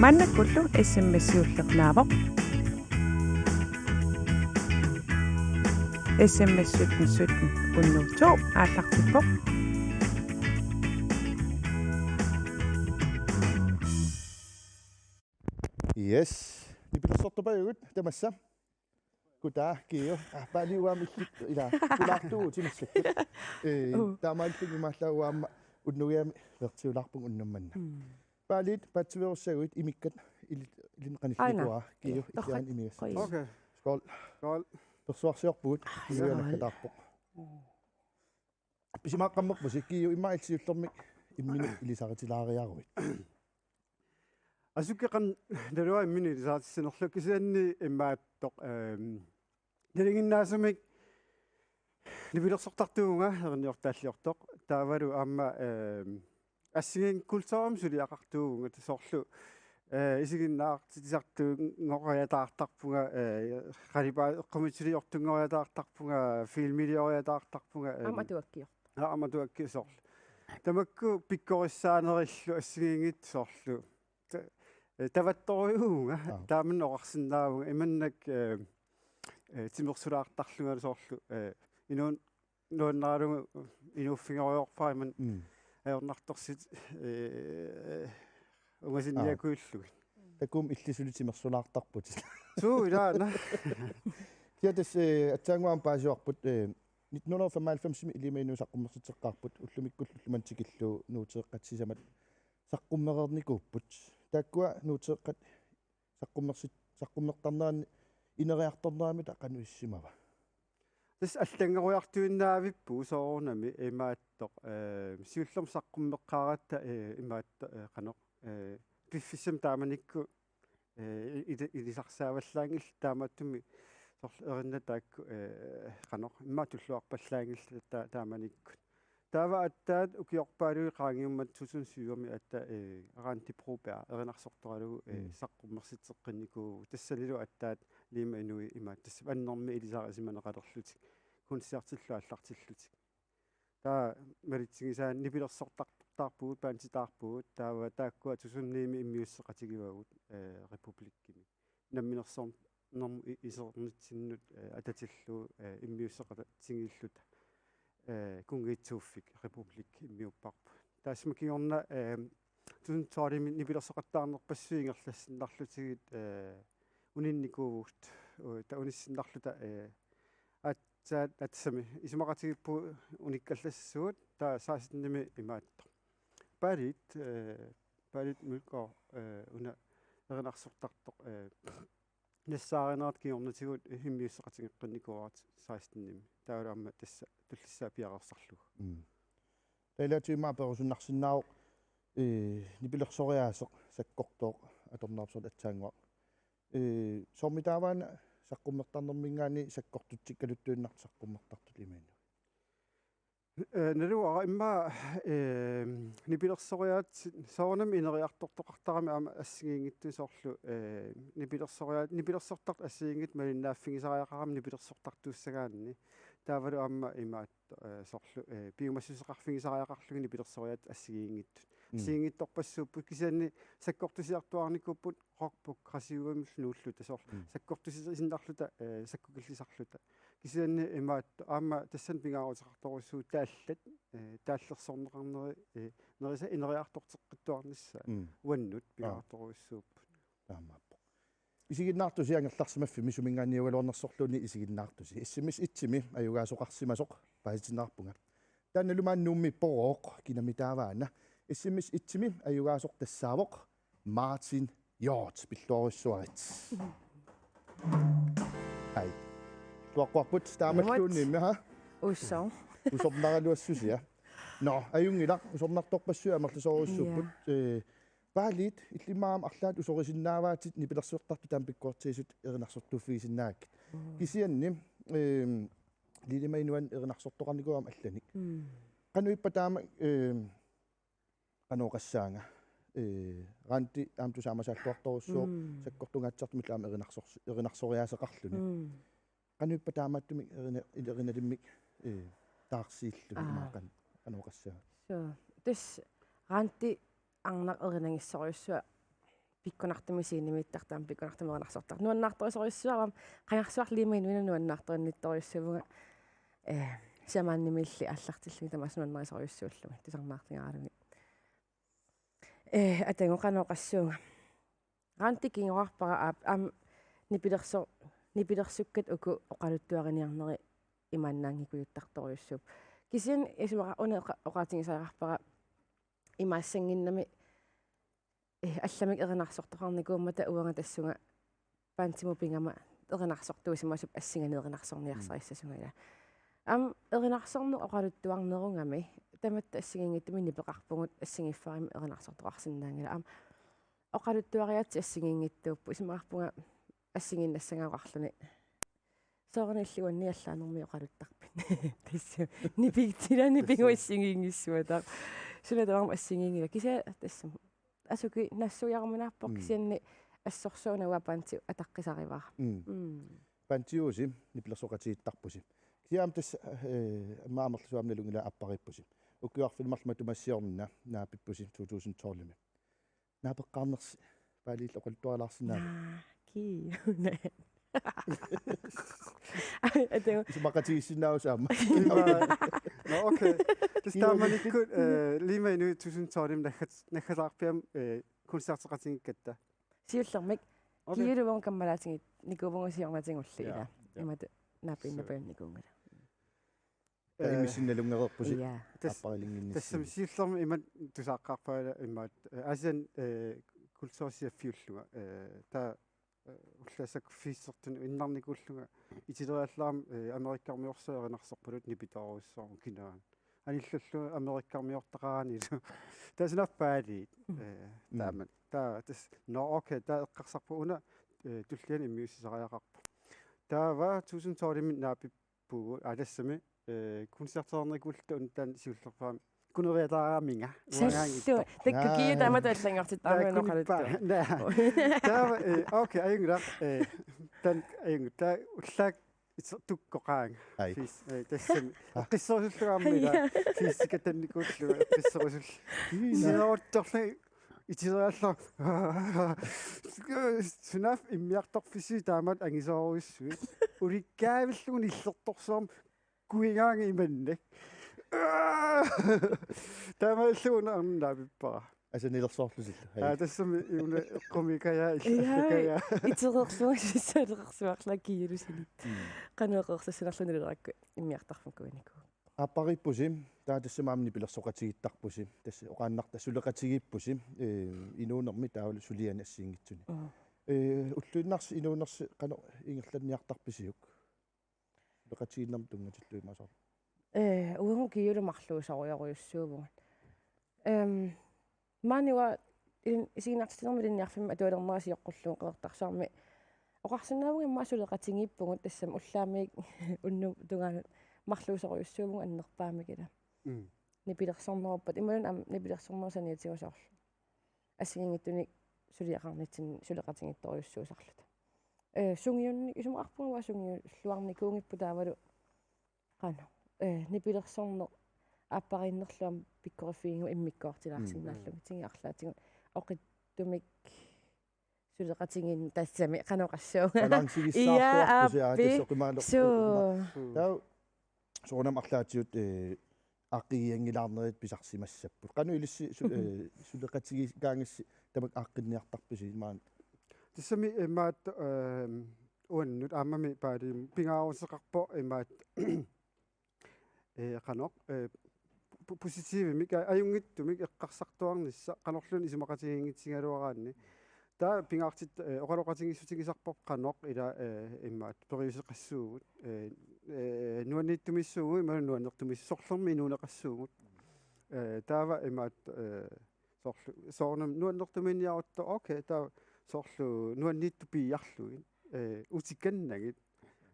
Maannakkullu S M S-iulleq naavoq. S M S sytten sytten hundrede og to aallartippoq. Yes. Nipilersortupajagut tamassa. Kutaa Kiu. Ah, Paali uanga illit ila. Kulaartuuvutit massakkut. Eh, Uh. Taamaalilluni imaallaat uanga unnugiami vertiulaarpunga unnuk manna. Mm. Paaliit paatsiveerussaguit imikkat ilit, ilinni qanillikuuara. Aana. Kiu, ja, issiaani torrak imigassat. Qoi. Okay. Skål. Skål. Persuarsiorpugut. Ah, Kiu skål. Nakkataarpoq. Pisimaaqqammerpusi Kiu, immaqa illit siullermik imminut ilisaritilaariaruit. Asukiaq qanoq naluara imminut ilisaritissinerlugu kisianni imaattoq, ehm, nalinginnaasumik nipilersortartuuvunga erinniortaalliortoq. Taavalu aamma, ehm, assigiinngitsunik suliaqartuuvunga, tassa soorlu, eh, isiginnaartitsisartunngoriataartarpunga, eh, qalipaa-, eqqumiitsuliortunngoriataartarpunga, filmilioriataartarpunga, ehm, Aamma atuakkiortoq. Aa, aamma atuakkiortoq soorlu. Tamakku pikkorissaanerillu assigiinngitsut soorlu. Ta-, eh, tavattorujuuvunga. Aa. Taamani oqarsinnaavunga. Imannak, eh, eh, timersulaartarlungalu soorlu, eh, inuun-, nuannaralugu inuuffigeriarpara imannak Mm. ajornartorsiut, eh, ungasinniakuillugit. Takuuk illit suli timersulaartarputit. Suu, ilaana. Kisianni tassa, eh, aatsaannguaq aamma paasivarput, eh, nitten hundrede og femoghalvfems-imi Ilimaginnut saqqummersitseqqaarput, ullumikkullu ullumimut tikillugu Nuuteeqqat sisamat saqqummereernikuupput. Taakkua Nuuteeqqat saqqummersit-, saqqummertarnerani ineriartorneramita qanoq issimava? Tassa allanngoriartuinnavippugut soorunami imaattoq, eh, siullermik saqqummeqqaaratta, eh, imaattoq, eh, qanoq, eh, piffissami taamanikkut, eh, ili-, ilisarsaavallaanngillat taamaattumik soorlu erinat taakku, eh, qanoq immaqa tulluarpallaanngillat ta-, taamanikkut. Taava aatsaat ukiorpaaluit qaangiummata to tusind syv-mi aatsaat, eh, Randi Broberg erinarsortoralugu, eh, Mm. saqqummersitseqqinnikuuvugut. Tassanilu aatsaat Lima Inuit imaattoq tassa annermik ilisarisimaneqalerlutik, koncertillu aallartillutik. Taava malitsigisaanik nipilersortartarpugut, banditaarpugut, taava taakkua to tusind ni-mi immiusseqatigivagut, eh, Republikkimi. Namminersornermut i-, isernitsinnut, eh, atatillugu, eh, immiusseqatigiilluta, eh, Kunngiitsuuffik Republik immiupparput. Taassuma kingorna, eh, to tusind tolv-imi nipilersoqattaarnerpassuit ingerlassinnarlutigit, eh, uninnikuuvugut, u-, ta unissinnarluta, eh, aatsaat atsami isumaqatigiippugut unikkallassugut, taava seksten-imi imaattoq. Ballet, eh, Ballet Mølgaard, eh, una erinarsortartoq, eh, nassaarinerat kingornatigut immiusseqatigeqqinnikuuara seksten-imi. Taavalu aamma tassa tullissaa piareersarlugu. Mm. Taava ilaatigut immaqa perusunnarsinnaavoq, eh, nipilersoriaaseq sakkortooq atornerpassuit aatsaannguaq. Eh, soormitaava una saqqummertarnerminngaanniit sakkortutsikkaluttuinnartut saqqummertartut Lima Inuit? Eh, naluara immaqa, eh, nipilersoriaatsit soorunami ineriartortoqartarami aamma assigiinngitsut soorlu, eh, nipilersoriaat-, nipilersortartut assigiinngitsut malinnaaffigisariaqarami nipilersortartuussagaanni. Taavalu aamma imaattoq, eh, soorlu, eh, piumassuseqarfigisariaqarlugit nipilersoriaatsit assigiinngitsut. Mm. Assigiinngitsorpassuupput kisianni sakkortusiartuaarnikuupput rock progressivimillu nuulluta soorlu. Mm. Sakkortusisinnarluta, eh, sakkukillisarluta. Kisianni imaattoq aamma tassani pingaaruteqartorujussuuvoq taallat, eh, taallersorneqarneri, eh, nerisa ineriartorteqqittuarnissaat. Mm. Uannut Aa. pingaaruteqartorujussuupput. Taamaappoq. Isiginnaartusi angerlarsimaffimmi suminngaanniit oqaluarnersorluunniit isiginnaartusi. S M S et-imi ajugaasoqarsimasoq paasitinneqarpunga. Taannalu maani Nuummi Porooq, kinami taava una. S M S et-imi ajugaasoq tassaavoq Martin Hjort, pilluarujussuarit. Hej. Tuaqquarput taamalluunniimmi, ha? Uso. Usornaraluassusia. Nå, ajunngilaq, usornartorpassuit amerlasoorujussuupput. Ja. Eh, Ballet, illimmi aamma arlaat usorisinnaavaatit nipilersortartut taama pikkortiisut erinarsortuuffigisinnaagakkit. Mm. Kisianni, ehm, Lima Inuit erinarsortoqarnikuupput aamma allanik. Mm. Qanoq ippa taama, ehm, qanoq oqassaanga. Eh, Randi aamma tusaamasaalluartorujussuuvoq, mm, sakkortungaatsiartumillu aamma erinarsors-, erinarsoriaaseqarluni. Mm. Qanoq ippa taamaattumik erina-, erinalimmik, eh, taarsiilluni Aa. imaaqan qanoq oqassaanga. Suu. Tassa Randi arnaq erinagissorujussuaq pikkunartumik scenemiittartoq aamma pikkunartumik erinarsortartoq. Nuannaartorisorujussuuara aamma qangarsuarli Lima Inuinut nuannaartorinnittorujussuuvunga, eh, shamaanimiilli aallartilluni tamaasa nuannarisorujussuullunga tusarnaartugaraluni. Eh, atagu qanoq oqassuunga. Randi kinguarpara aap-, aamma nipilerso-, nipilersukkat uku oqaluttuariniarneri imaannaanngikujuttartorujussuupput. Kisianni isumaga una oqa-, oqaatigisariaqarpara imaassannginnami, eh, allamik erinarsortoqarnikuummata uanga tassunga bandimut pigama erinarsortuusimasup assinganik erinarsorniarsarissasunga ila. Aamma erinarsorneq oqaluttuarnerugami tamatta assigiinngitsumik nipeqarpugut assigiiffigaarami erinarsortoqarsinnaanngilaq. Aamma oqaluttuariaatsit assigiinngitsuupput isumaqarpunga assigiinnassagaluarluni. Soorunami illit uannit allaanermik oqaluttarpit? Tassa. Nipigitsilaa nipigut Tassa. assigiinngissuataaq. Suna tamarmi assigiinngilaq. Kisianni tassa. Asuki nassuiaruminaappoq Mm. kisianni assorsuaq una uanga bandi ataqqisarivara. Mm. Mm. Bandiusi nipilersoqatigiittarpusi. Kisianni aamma tassa, eh, aamma amerlasuut aamma nalunngilaat aappariippusi. Ukiorfillit marluk matuma siorna naapippusi to tusind tolv-imi. Naapeqqaarnersi Balletip oqaluttuarilaarsinnaanerit? Naa, kii. Atagu. Isumaqatigiissinnaavasi aamma. Nå, okay. Tassa Kiilu. taamanikkut, eh, Lima Inuit to tusind tolv-imi naggat-, naggataarpiamik, eh, koncerteqatigiikkatta. Siullermik. Okay. Kiilu uanga kammalaatigiinnikuuvunga siornatigulli Ja, ila. ja. Imatut naapiinnarpiaq Suu. nikuunngilaq. Taava Eh, imissinnalunngereerpusi Ja. tas-, aapparilinginnissinni. Tassami siullermik imatut tusaaqqaarpara imaattoq, eh, Aasianni, eh, kulturcheffiullunga, eh, taava eh, ullaasaq fiisertun innarnikuullunga itileriallarama, eh, Amerikkarmiorsuaq erinarsorpaluttoq nipitoorujussuarmut kinaana. Anillallu Amerikkarmiortaqaraanni. Tassa una Paaliit. Mm. Eh, mm. Taama. Taava tassa, nå, okay, taava eqqarsarpunga una, eh, tulliani immiussisariaqarpoq. Taava tusind tolv-imi naapippugut, aa, tassami, eh, koncertereernikuulluta una taanna siullerpaamik. Kuneriataaraminga. Sallu. Uangaanngitsoq. Takkukiu. Naa. Taama tallanngortittarami. Naa, unoqaluttu. Kunippa. Naa. Taava, eh, okay, ajunngilaq, eh, taanna, ajunngilaq, taava ullaaq itse tukkoqaanga. Ai. Fis-, eh, tassami. Ah. Eqqisserusullugu aamma ilaa. Ai. Fysikatannikuullugu eqqisserusullugu. Mm. Sineruttorlu itileriallarama. Sunaaffa immiartorfissuit taamatut angisoorujussuit. Ulikkaavillugu nillertorsuarmik kuigaanga imannak. Taamaalilluni una arnaavippara. Asa nilersoorlutillu. Hej. Aa, tassami una eqqumiikkajaat. Ija, itereersuarsuaq, itereersuarsuarlaa kiilusinik. Mm. Qanoq eqeersassanerluni nalerakku immiartarfimmi kuinikuuvoq. Aappariippusi, taava tassami aamma nipilersoqatigiittarpusi. Tassa oqaannartumik suleqatigiippusi, eh, inuunermi taavalu suliani assigiinngitsuni. Mm. Eh, ulluinnarsi inuunersi qanoq ingerlanniartarpisiuk? Suleqatigiinnermut tunngatillugu imaasarlu. Eh, uagut Kiiulu marluusorujorujussuuvugut. Ehm, maani uanga ilin-, isiginnaartitsinermi ilinniarfimmi atualernera sioqqullugu Qeqertarsuarmi oqarsinnaavunga immaqa suleqatigiippugut tassami ullaamiit unnuup tungaanut marluusorujussuuvugut annerpaamik ila. Mm. Nipilersorneruppat imaluunniit aamma nipilersornerup saniatigut soorlu assigiinngitsunik suliaqarnitsinni suleqatigiittorujussuusarluta. Eh, sungiunni-, isumaqarpunga uanga sungiulluarnikuunngippunga taavalu qanoq, eh, nipilersorneq aappariinnerlu aamma pikkoriffigigigut immikkoortilaarsinnaallugit. Mm. Tigi arlaatigut oqittumik suleqatigiin-, tassami qanoq oqassuunga. Balancegissaartuarpusi. Ija, aa, aappi. Tassa oqimaalerpoq. Suu. Taava soorunami arlaatigut, eh, aaqqigianngilaarnerit pisarsimassapput. Qanoq ilissi su-, eh, suleqatigiikkaangassi tamakku aaqqinniartarpisi maani? Tassami imaattoq, ehm, uannut aammami Paaliimmi pingaaruteqarpoq imaattoq, eh, qanoq, eh, po-, positivimik, a-, ajunngitsumik eqqarsartuarnissaq, qanorluunniit isumaqatigiinngitsigaluaraanni. Taava pingaartit-, eh, oqaloqatigiissutigisarparput qanoq ila, eh, imaattoq periuseqassuugut, eh, eh, nuanniittumiissuugut, imaluunniit nuannertumiis-, sorlermi inuuneqassuugut. Eh, taava imaattoq, eh, soorlu, soorunami nuannertumiinniarutta, okay, taava soorlu nuanniittut piiarlugit, eh, utikannagit.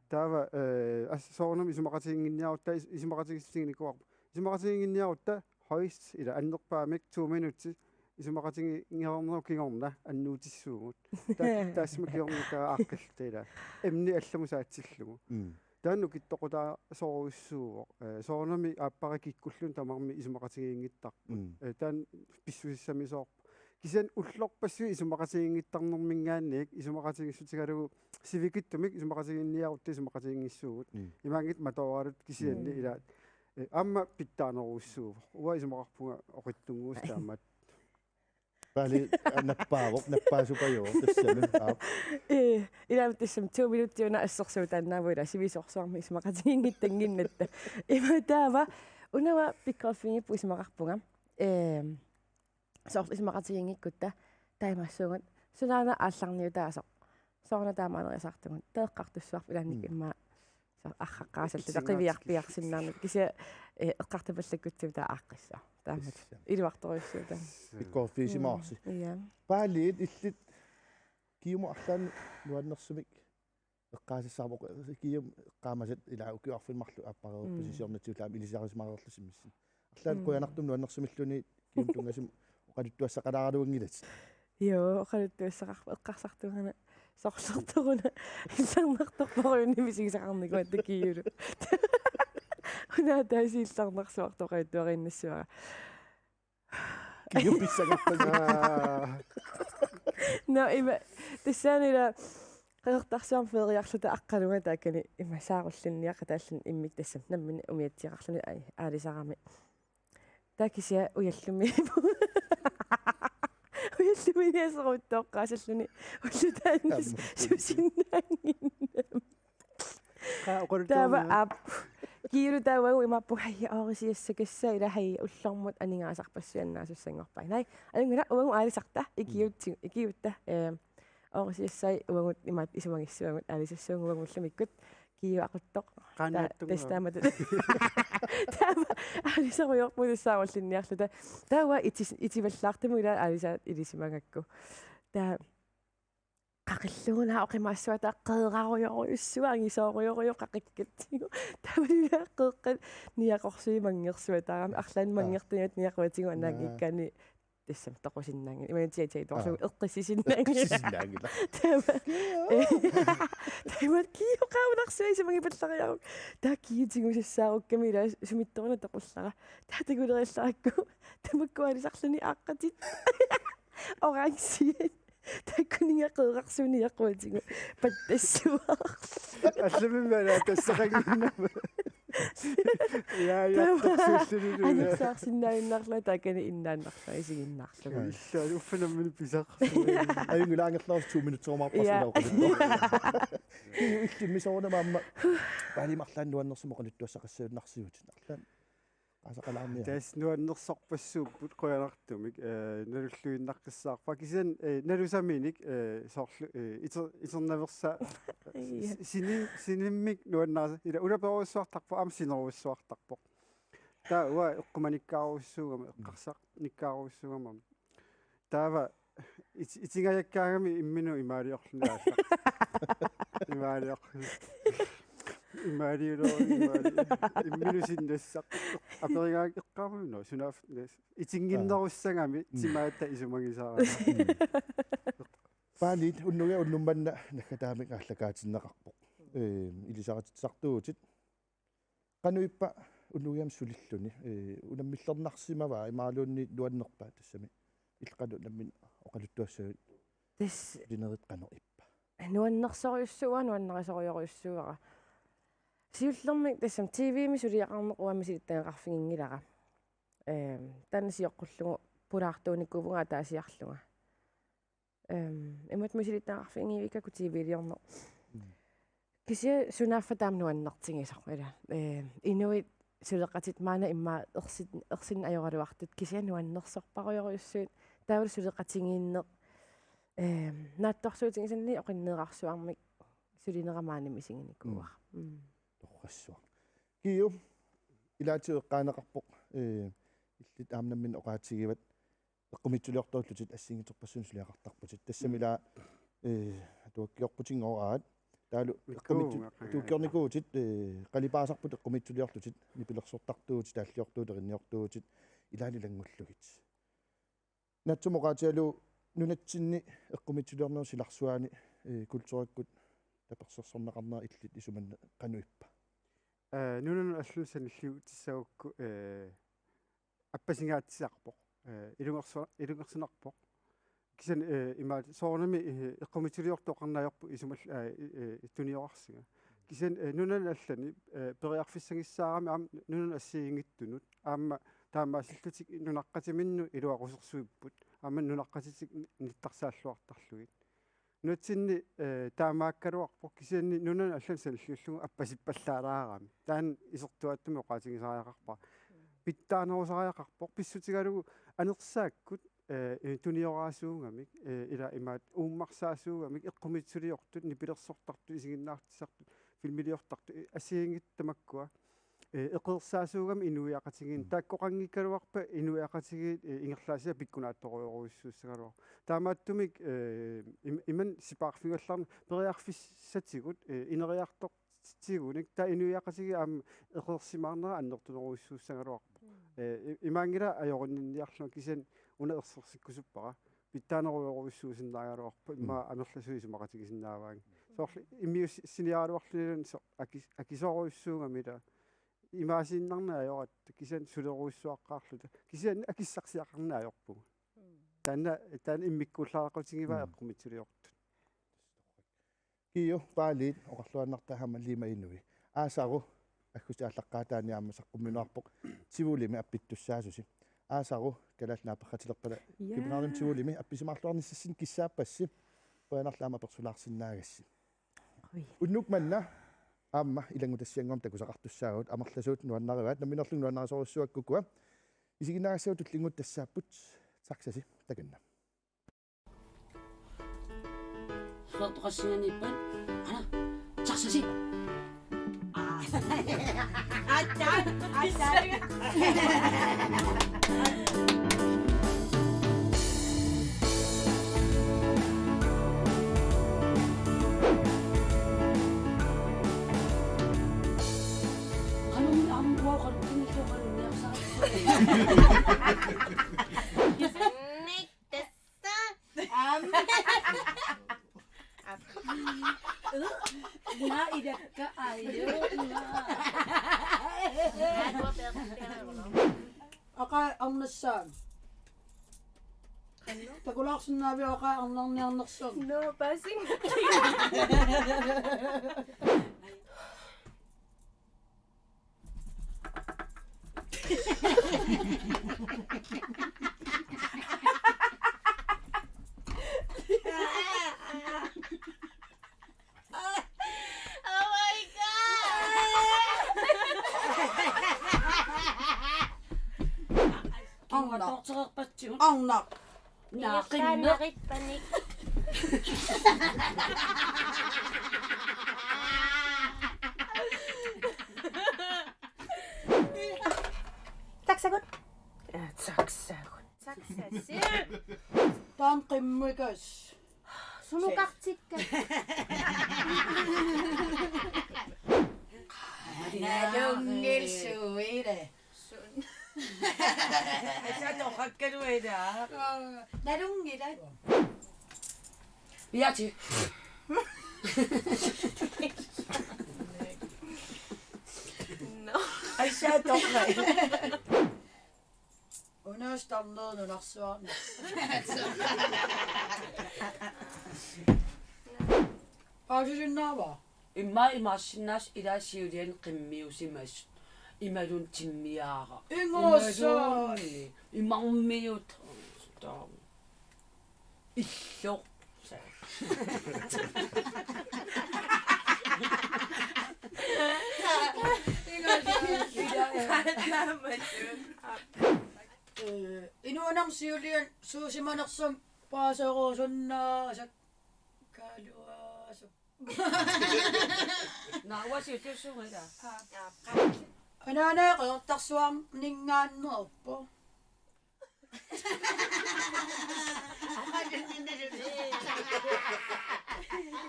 Taava, eh, as-, soorunami isumaqatiginnginniarutta, is-, isumaqatigiissutiginikuuarput. Isumaqatiginnginniarutta højst, ila annerpaamik to minutsit, isumaqatiginngereernerup kingorna annuutissuugut. Taa-, taassuma kingorna taava aaqqilluta ila. Emni allamut saatsillugu. Mm. Taanna nukittoqutaasorujussuuvoq. Eh, soorunami aappariit kikkulluunniit tamarmik isumaqatigiinngittarput. Mm. Eh, taanna pissusissamisoorpoq. Kisianni ullorpassuit isumaqatigiinngittarnermiingaanniit isumaqatigiissutigalugu sivikitsumik isumaqatigiinniarutta isumaqatiginngissuugut. Mm. Imaanngitsoq matooraluttoq kisianni. Mm. Ila, eh, aamma pitsaanerujussuuvoq. Uanga isumaqarpunga oqitsunnguusoq taamaat. Paali, aa, nappaavoq, nappaasupajoq, tassami. Aap. Eh, ila tassami to minutsit una assersuutaannaavoq ila sivisoorsuarmik isumaqatigiinngittannginnatta. Ima taava, una uanga pikkoriffigipput isumaqarpunga. Ehm, soorlu isumaqatigiinngikkutta, taamaassuugut, sunaana aallarniutaasoq. Sooruna taamaaleriasaartugut, taava eqqartussuarput ilaannikkut. Mm. Immaqa, soorlu arraqqaasalluta, qiviarpiarsinnaarnata, kisianni, eh, eqqartupallakkutsigu taava aaqqissaaq. Taamatut. Tassa. Iluartorujussuuvoq taanna. Pikkoriffigisimavasi. Mm, ja. Paaliit illit Kiumut arlaannik nuannersumik eqqaasassaavoq, Kiumut eqqaamasat ila ukiut arfineq-marluk aappareerpasi. Mm. Siornatigut aamma ilisarisimareerlusi missinni. Arlaannik. Mm. Qujanartumik nuannersumilluunniit Kiumut tunngasumik oqaluttuassaqalaaraluanngilatit. Joo, oqaluttuassaqarpoq, eqqarsartuarina sorlertoruna illarnartorparujunnut misigisaqarnikuugatta Kiulu. Una taasi illarnarsuartoqaattuariinnassavara. Kiu pissangappasi. Aa. Nå, ima, tassaana ila Qeqertarsuarmi feeriarluta aqqaluga taakkani ima saarullinniaqataalluni immikkut tassami nammineq umiatsiaqarluni, ai, aalisarami. Taava kisianni ujallumi. Ujallumi niaseruttooqqaasalluni. Ullutaanni. Aamma. Susinnaannginnami. Qaa, oqaluttuarnera. Taava aap. Kiulu taava uagut imaappoq, hej, aarisiassakassaa ila, hej, ullormut aningaasarpassuit annaasussanngorpai. Naa, ajunngilaq, uagut aalisarta, ikiuutsi-, ikiuutta, eh, Oorisiassai uagut imaat isumagissuagut aalisassuunga uagullumikkut Kiiu Aquttoq. Qaa, ta-, nuattunga. Tassa taamatut. Taama aalisarujoorpugut tassaarullinniarluta. Taava itis-, itivallaartumik ila aalisaat ilisimagakku. Taava qaqilluunniit oqimaassuata qeerarujorujussuaq angisoorujorujussuaq qaqikkatsigu. Taava ila qeeqqat niaqorsui manngersuataarami arlaannik manngertunik niaquatigut anaanngikkaanni tassami toqusinnaanngilaq. Imaluunniit tiatsai torlu eqqissisinnaanngilaq. Eqqissisinnaanngilaq. Taama. Taama Kiiu qaavunarsuaq isumagipallariaruk. Taava Kiiu tigusassaarukkamik ila sumittoruna toqullara. Taava takuleriallarakku. Tamakku aalisarluni aaqqatit. Orange. Taakkununnga qeerarsuit niaquatigut. Pattassuaq. Allamimmi ala tassaqannginnama. Ja, ja, taama. Torsuulluni. Anersaarsinnaajunnaarlunga taakani innaannarlunga isiginnaarlunga. Illa, uffa nammineq pisaq. Ajunngilaq angerlarsi to minutserumaarparsi. Ja. Ilaa oqaluttuaq. Kiiu, illimmi soorunami aamma Paaliimmi arlaannik nuannersumik oqaluttuassaqassagunarsiutit. Arlaannik. Qaasaqalaarniaruk. Tassa nuannersorpassuupput qujanartumik, eh, nalulluinnaqqissaarpara. Kisianni, eh, nalusaminik, eh, soorlu, eh, iter-, iternaveersaat, ja, si-, sini-, sinimmik nuannaasa-, ila ulaperujussuartarpoq, aamma sinerujussuartarpoq. Taava uanga eqqumanikkaarujussuugama, eqqarsarnikkaarujussuugama. Taava it-, itingajakkaangami imminut imaaliorluni aallaq. Imaalior-. Imaaliulooq, imaali-, imminut sinnassaq. Aperigaanni eqqaamavunga, sunaaffa nas-, itinnginnerussagami, mm, timaata isumagisarami. Paaliit, unnugu unnuk manna naggataamik aallakaatinneqarpoq. Ee, ilisaritsisartuutit. Qanoq ippa unnugiam sulilluni, ee, unammillernarsimava imaluunniit nuannerpa tassami? Illit qanoq nammineq oqaluttuassagit? Tassa sulinerit qanoq ippa? Nuannersorujussuuara, nuannerisorujorujussuuara. Siullermik tassami T V-mi suliaqarneq uanga misilittagaqarfiginngilara. Ehm, taanna sioqqullugu pulaartuunikuuvunga ataasiarlunga. Ehm, imatut misilittagaqarfiginngivikkakku T V-liorneq. Mm. Kisianni sunaaffa taama nuannertigisoq, ila. Ehm, inuit suleqatit maanna immaqa ersin-, ersinneq ajoraluartut kisianni nuannersorparujorujussuit. Taavalu suleqatigiinneq, ehm, naatsorsuutigisannili oqinneerarsuarmik sulinera maani misiginikuuara. Mm. Mm. Torrassuaq. Kiiu, ilaatigut eqqaaneqarpoq, ee, illit aamma nammineq oqaatigivat eqqumiitsuliortorlutit assigiinngitsorpassuarnik suliaqartarputit. Tassami, mm, ila, ee, atuakkiorputit ngooraat. Taavalu eqqumiitsu-, atuakkiornikuuvutit, ee, qalipaasarput eqqumiitsuliorlutit, nipilersortartuuvutit, taalliortuuvutit, erinniortuuvutit, ilaanni ilanngullugit. Naatsumik oqaatigalugu nunatsinni eqqumiitsuliornerup silarsuaani, ee, kulturikkut tapersersorneqarnera illit isumanna qanoq ippa? Ee, nunanut allanut sanilliutissagukku, ee, appasigaatissarpoq. Ee, ilungersu-, ilungersunarpoq. Kisianni, ee, imaat soorunami, ee, eqqumiitsuliortoqarneq ajorput isumal-, ee, ee, tuniorarsinga. Kisianni, ee, nunanut allanut, ee, periarfissagissaarami aamma nunanut assigiinngitsunut. Aamma taamaasillutik nunaqqatiminnut iluaqusersuipput. Aamma nunaqqatitik ni-, nittarsaalluartarlugit. Nunatsinni, ee, taamaakkaluarpoq kisianni nunanut allanut sanilliullugu appasippallaalaarami. Taanna isertuaatsumik oqaatigisariaqarpara. Pitsaanerusariaqarpoq pissutigalugu anersaakkut, ee, tunioraasuugamik, ee, ila imaat uummarsaasuugamik, eqqumiitsuliortut, nipilersortartut, isiginnaartitsisartut, filmiliortartut, ee, assigiinngitsut tamakkua, ee, eqeersaasuugamik inuiaqatigiinni. Mm. Taakkoqanngikkaluarpat inuiaqatigiit, ee, ingerlaannaq pikkunaatsorujorujussuussagaluarput. Taamaattumik, ee, im-, imannak sipaarfigallarneq periarfissatigut, ee, ineriartor- tigunik taava inuiaqatigiit aamma eqeersimaarnerat annertunerujussuussagaluarpoq. Mm. Ee, i-, imaanngilaq ajorinninniarlunga kisianni una ersersikkusuppara. Pitsaanerujorujussuusinnaagaluarpoq immaqa, mm, amerlasuut isumaqatigisinnaavaanngillat. Soorlu immiussiniaraluarlunilu so-, aki-, akisoorujussuugami ila. Imaasiinnarneq ajoratta kisianni sulerujussuaqqaarluta. Kisianni akissarsiaqarneq ajorpugut. Mm. Taanna, taanna immikkuullaaqqutigivaa, mm, eqqumiitsuliortut. Kiiu, Paaliit, oqarluinnarta aamma Lima Inui. Aasaru, aggustip aallaqqaataani aamma saqqummiunneqarpoq Tivolimi appittussaasusi. Aasaru, kalaallit naaperratilerpata, ja, Københavnimi Tivolimi appisimaarluarnissassinnik kissaappassi. Qujanarlu aamma apersulaarsinnaagassi. Ui. Unnuk manna aamma ilanngutassiannguamik takusaqartussaavugut, amerlasuut nuannarivaat, nammineerlugit nuannarisorujussuakka ukua. Isiginnaagassat tullinnguutit tassaapput, taksasi, takanna. Qeertoqassinganiippat. Ana, taxasi. Aa. Atta, atta. Qanummi aamma uanga qanummi qanummi. Nik tassa. Aamma. Una idakka ajo. Aqaa arnassaanga. Takulaarsinnaaviuk aqaa arnarniarnersoq? No, passing. Oh my God! Arnaq. Tortereerpatsigut. Arnaq. Naaqimma. Iisaanarippanik. Taksagut. Ja, taksagut. Taksasi. Taanna qimmikas. Sunukartikka. Nalunngilaq suile. Sun. Asa toqakkaluila. Nalunngilaq. Piaati. No. Asa toqai. Una starner nunarsuarmi. Paasisinnaava? Immaqa imaassinnaavoq ilaa siuliani qimmiusimasut. Imaluunniit timmiaara. Ingasaat. Imaluunniit imarmiut. Taava. Illoq. Ingasaat. Ee, inuunermi siuliani suusimanersoq paaserusunnaasaq kaluaasuk. Naavasi utusunga ila. Anaana Qeqertarsuarninngaanneerpoq.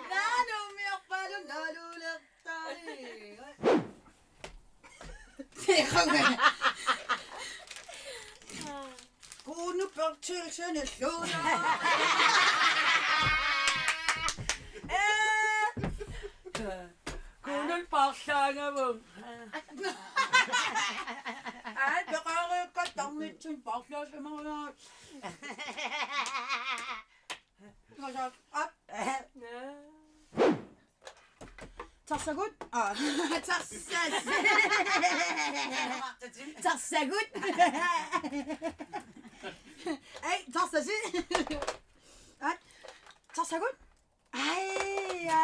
Naanummiorpaalu naaluulertari. Kuno Berthelsen illuuna. Kunul paarlaangavunga. Ai, peqareerpat tarnitsin paarlaassimagaat. Ngasa, ap. Taksagut. Aa, taksasi. Taksagut. Ai, taksasi. Ai, taksagut. Ai, ja.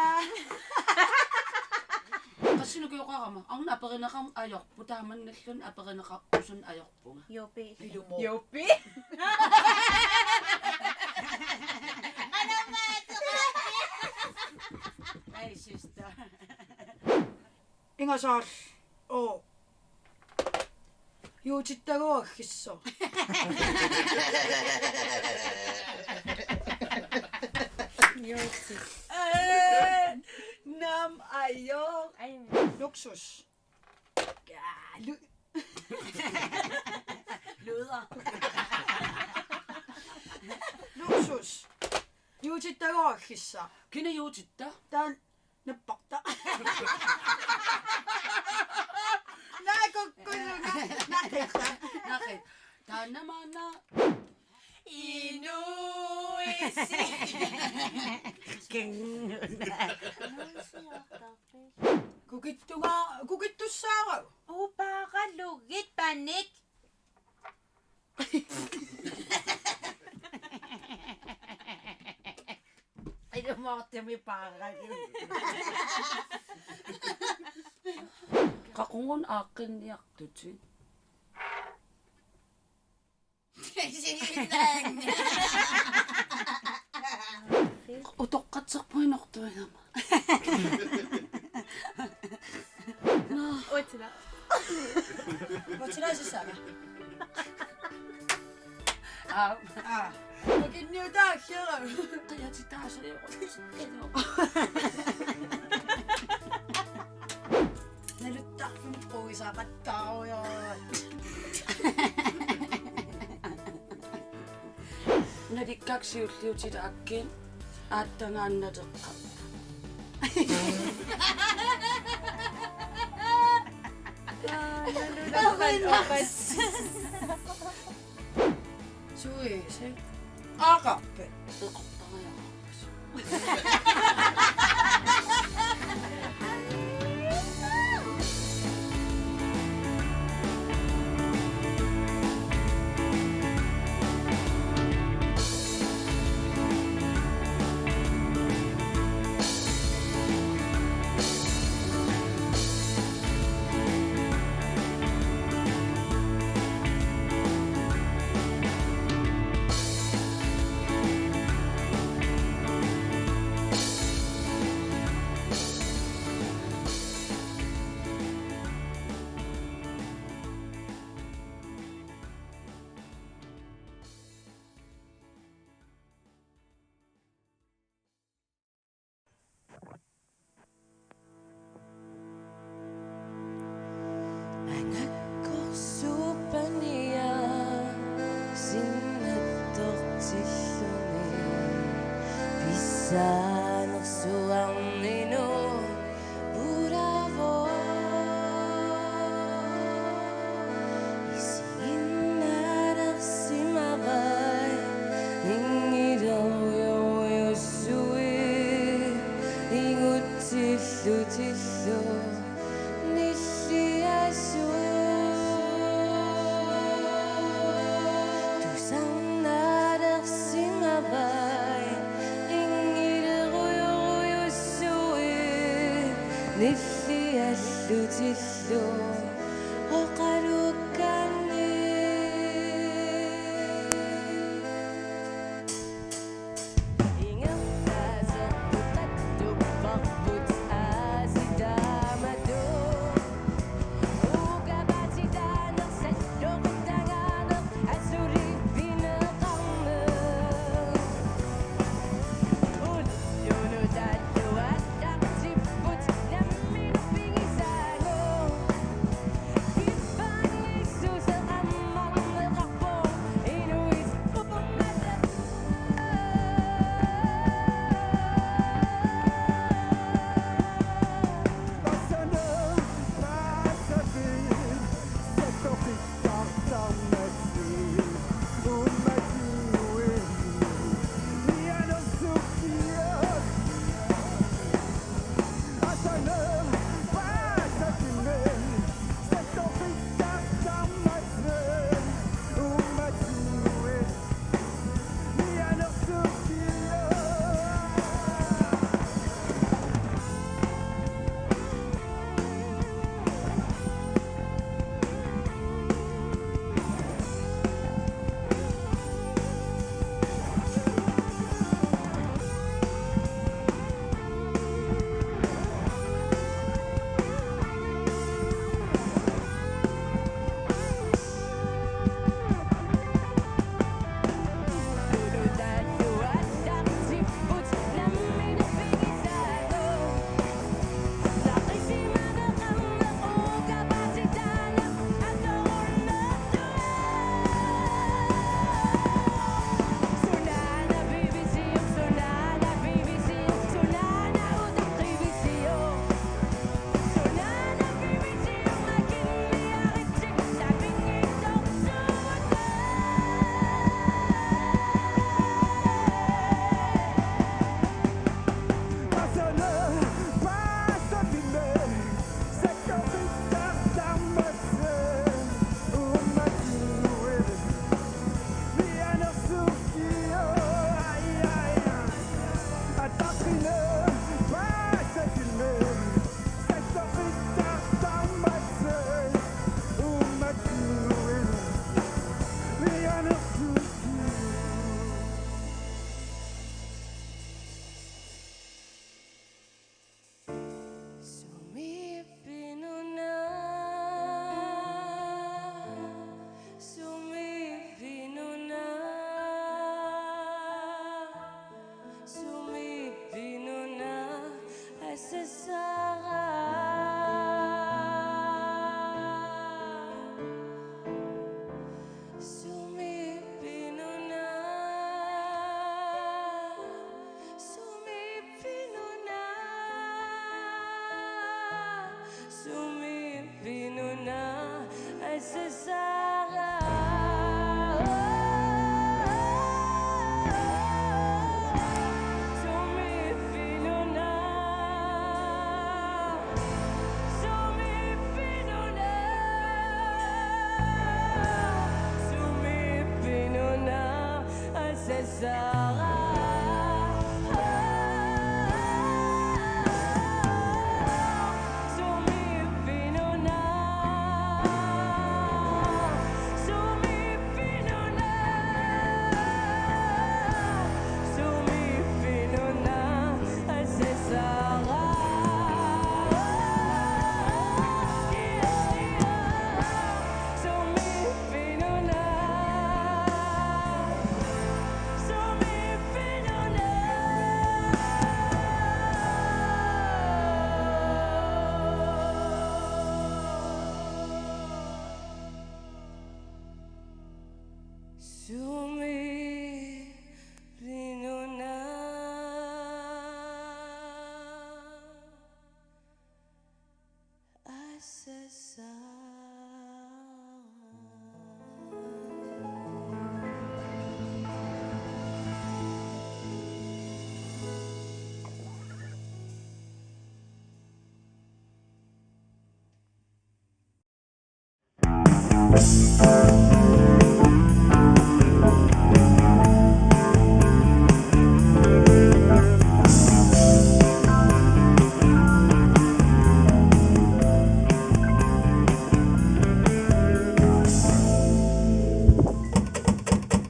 Qassinik ukioqarama. Arnaq aperineqarmat ajorput, taamannalluunniit aperineqarpusunnik ajorpunga. Juupi. Ilumut. Juupi. Ai, sister. Ingasaat. Oo. Juutittagaa aggissaaq. Juutit. Ee, nam ajo. Ai. Luksus. Ja, lu-, luder. Luksus. Juutittagaa aggissaaq. Kina juutitta? Taanna napparta. Naakukkusunga. Naakukku. Naakku. Taanna maanna. Inuisi. Kennuna. Kukittunga, kukittussaara. Upaaralugit panik. Ilumoortumik paaralugit. Qaqugu aaqqinniartutit? Utoqqatserpunga inortuigama. Nå. Uatila. Uatila sissaga. Aa. Aa. Okinniutaakkiaruk. Qajatitaasariuqutsikkalu. Naluttarfimmi quisaqattaarujoorput. Nalikkakka siulliutit aakkit aattagaannaleqqapput. Suise. Aqarpit. Eqortariaqarpasi. Anakkorsuupaniarsinnattortilluni pissaanersuarminut Boulevard. Isiginnaalersimavai inngileriujorujussuit igutsillutillu nilliassui. Tusarnaalersimavai inngileriujorujussuit nilliallutillu oqalukkaanni. Ingerlaaserput qattupparput aasiit taamatut. Uukapatitaaneq salloqitagaaneq asuli pineqarneq. Ullunut alluallaartipput namminneq pigisaagut.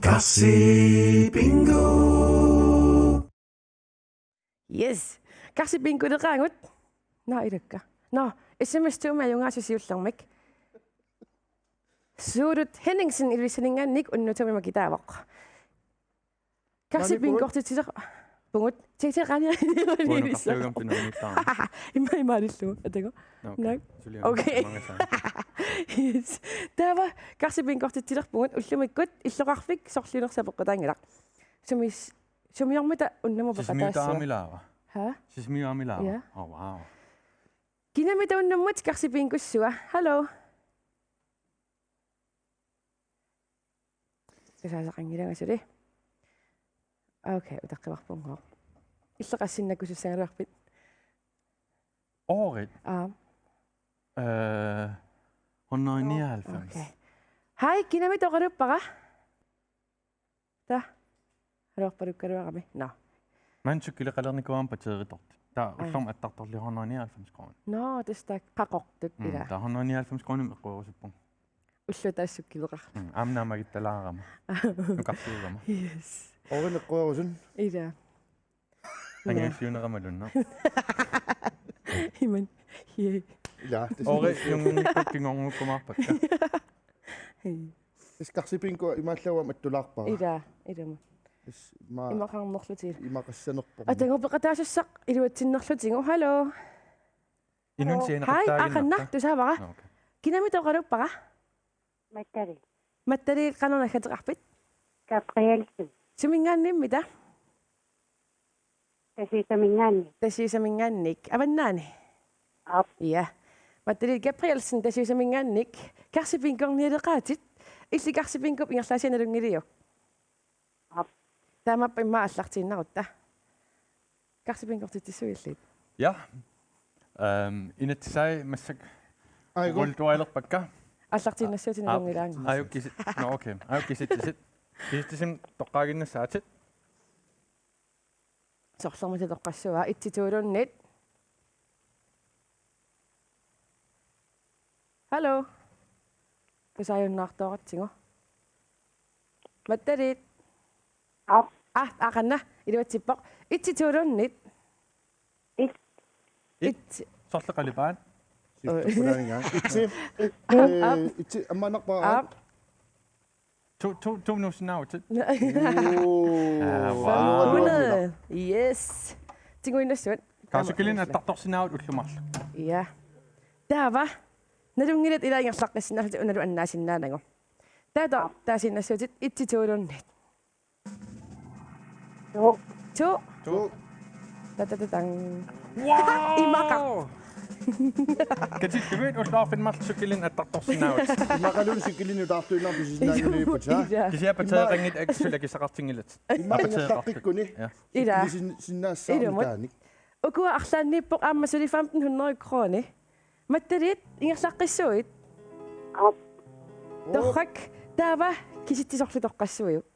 Karsi Bingo. Yes. Karsi Bingoleqaagut. Naa, ilakka. Nå, S M S to-mi ajugaasut siullermik. Suulut Henningsen Ilulissaninngaanniit unnuk tami makitaavoq. Karsi Bingo-rtitsilerpugut. Titi Rani. Uunukkartuugam tunuunittaarama. Imma imaalillugu. Atagu. Nå, okay. Naak. Suliaq. Okay. Yes. Taava Karsi Bingo-rtitsilerpugut ullumikkut illoqarfik sorliunersoq apeqqutaanngilaq. Sumis-, sumiormita unnummut peqataassavat? Sisimiutaamilaava? Ha? Sisimiutaamilaava? Ja. Oh, wow. Kinamita unnummut Karsi Bingossua. Hallo. Tasaasaqanngilanga suli. Okay, utaqqivarpunngooq. Illit qassinnakkusussagaluarpit? Året? Aa. Øh, hundrede nioghalvfems. Okay. Hej, kinamita oqaluuppara? Taa. Haluarpalukkaluarami. Nå. Maanna cykelerneqarnikuugama batteritortut. Taa. Aa. Ullormut attartorli hundrede nioghalvfems kroner. Nå, tassa taakku qaqortut. Mm, ilaa. Taa hundrede nioghalvfems kroner eqquerusuppunga. Ulloq taassukkiliqarlu. Mm, aamma naammagittalaarama. Nukarsuugama. Yes. Oorineqquerusun. Ilaa. Angajulliunerama lunna. Iman. Yay. Ilaa, tassa. Oori nunnginnikkut kingornukkumaarpakka. Hej. Tassa Karsi Bingo imaallaat attulaarpara. Ilaa, ilumut. Tassa ima-, imaqarnerlutik. Imaqassanerpoq. Atagu peqataasussaq iluatsinnerlutigu. Hallo. Inun. Hej, sianeqattaaginnarta. Aqanna, tusaavara. Nå, okay. Kinamita oqaluuppara? Mattali. Mattali, qanoq naggateqarpit? Gabrielsen. Suminngaanniimmita? Tasiusaminngaanniit. Tasiusaminngaanniit. Avannaani? Aap. Ja. Mattali Gabrielsen, Tasiusaminngaanniit. Karsi Bingo-rnialeqaatit. Illit Karsi Bingo-p ingerlaasiat nalunngiliuk? Aap. Taamaappoq immaqa aallartiinnarutta. Karsi Bingo-rtitsissuit illit? Ja. Øhm, inatsisai massakkut. Aigu. World Tour-ilerpakka. Aallartiinnassuutit. Aa, nalunngilaanngissi. Ajuk kisi-, nå, okay. Ajuk kisitsisit. Kisitsisimik toqqaaginnassaatit. Sorlermita toqqassuaa, et-i to-luunniit. Hallo. Tusaajunnaartooratsigu. Mattaliit. Aap. Aa, aqanna, iluatsippoq. Et-i to-luunniit. Et. Et. Et. Sorleq qalipaat? Oi. Sittukkulaaniga. Et-i. Aap, aap. Eh, et-i ammaannarpara. Aap. To, to, to nuussinnaavutit. Ooh. Aa, wow. Hundrede. Yes. Tiguinnassuat. Kaa, cykelinut attartorsinnaavutit ullut marluk. Ja. Taava. Nalunngilat ilaa ingerlaqqissinnaallutit unalu annaasinnaanagu. Taava taasiinnassuutit et-i to-luunniit. To. To. To. Ta, ta, ta, tang. Wow! Imaqaq. Katillugit ulloq arfineq-marluk cykelinik attartorsinnaavutit. Imaqaluunniit cykelinut taartuinnarput sisinnaanngiliipput, haa? Ilaa. Kisianni batteriiqanngitsut suli akissaqartinngilatit. Immaqa ingerlaqqikkuni. Ja. Ilaa. Cykelisin-, sinnaassaarnitaanik. Ilumut. Ukua arlaanniippoq aamma suli femten hundrede kroner. Mattaliit, ingerlaqqissuuit? Aap. Torrak, taava kisitsisorlu toqqassuiuk.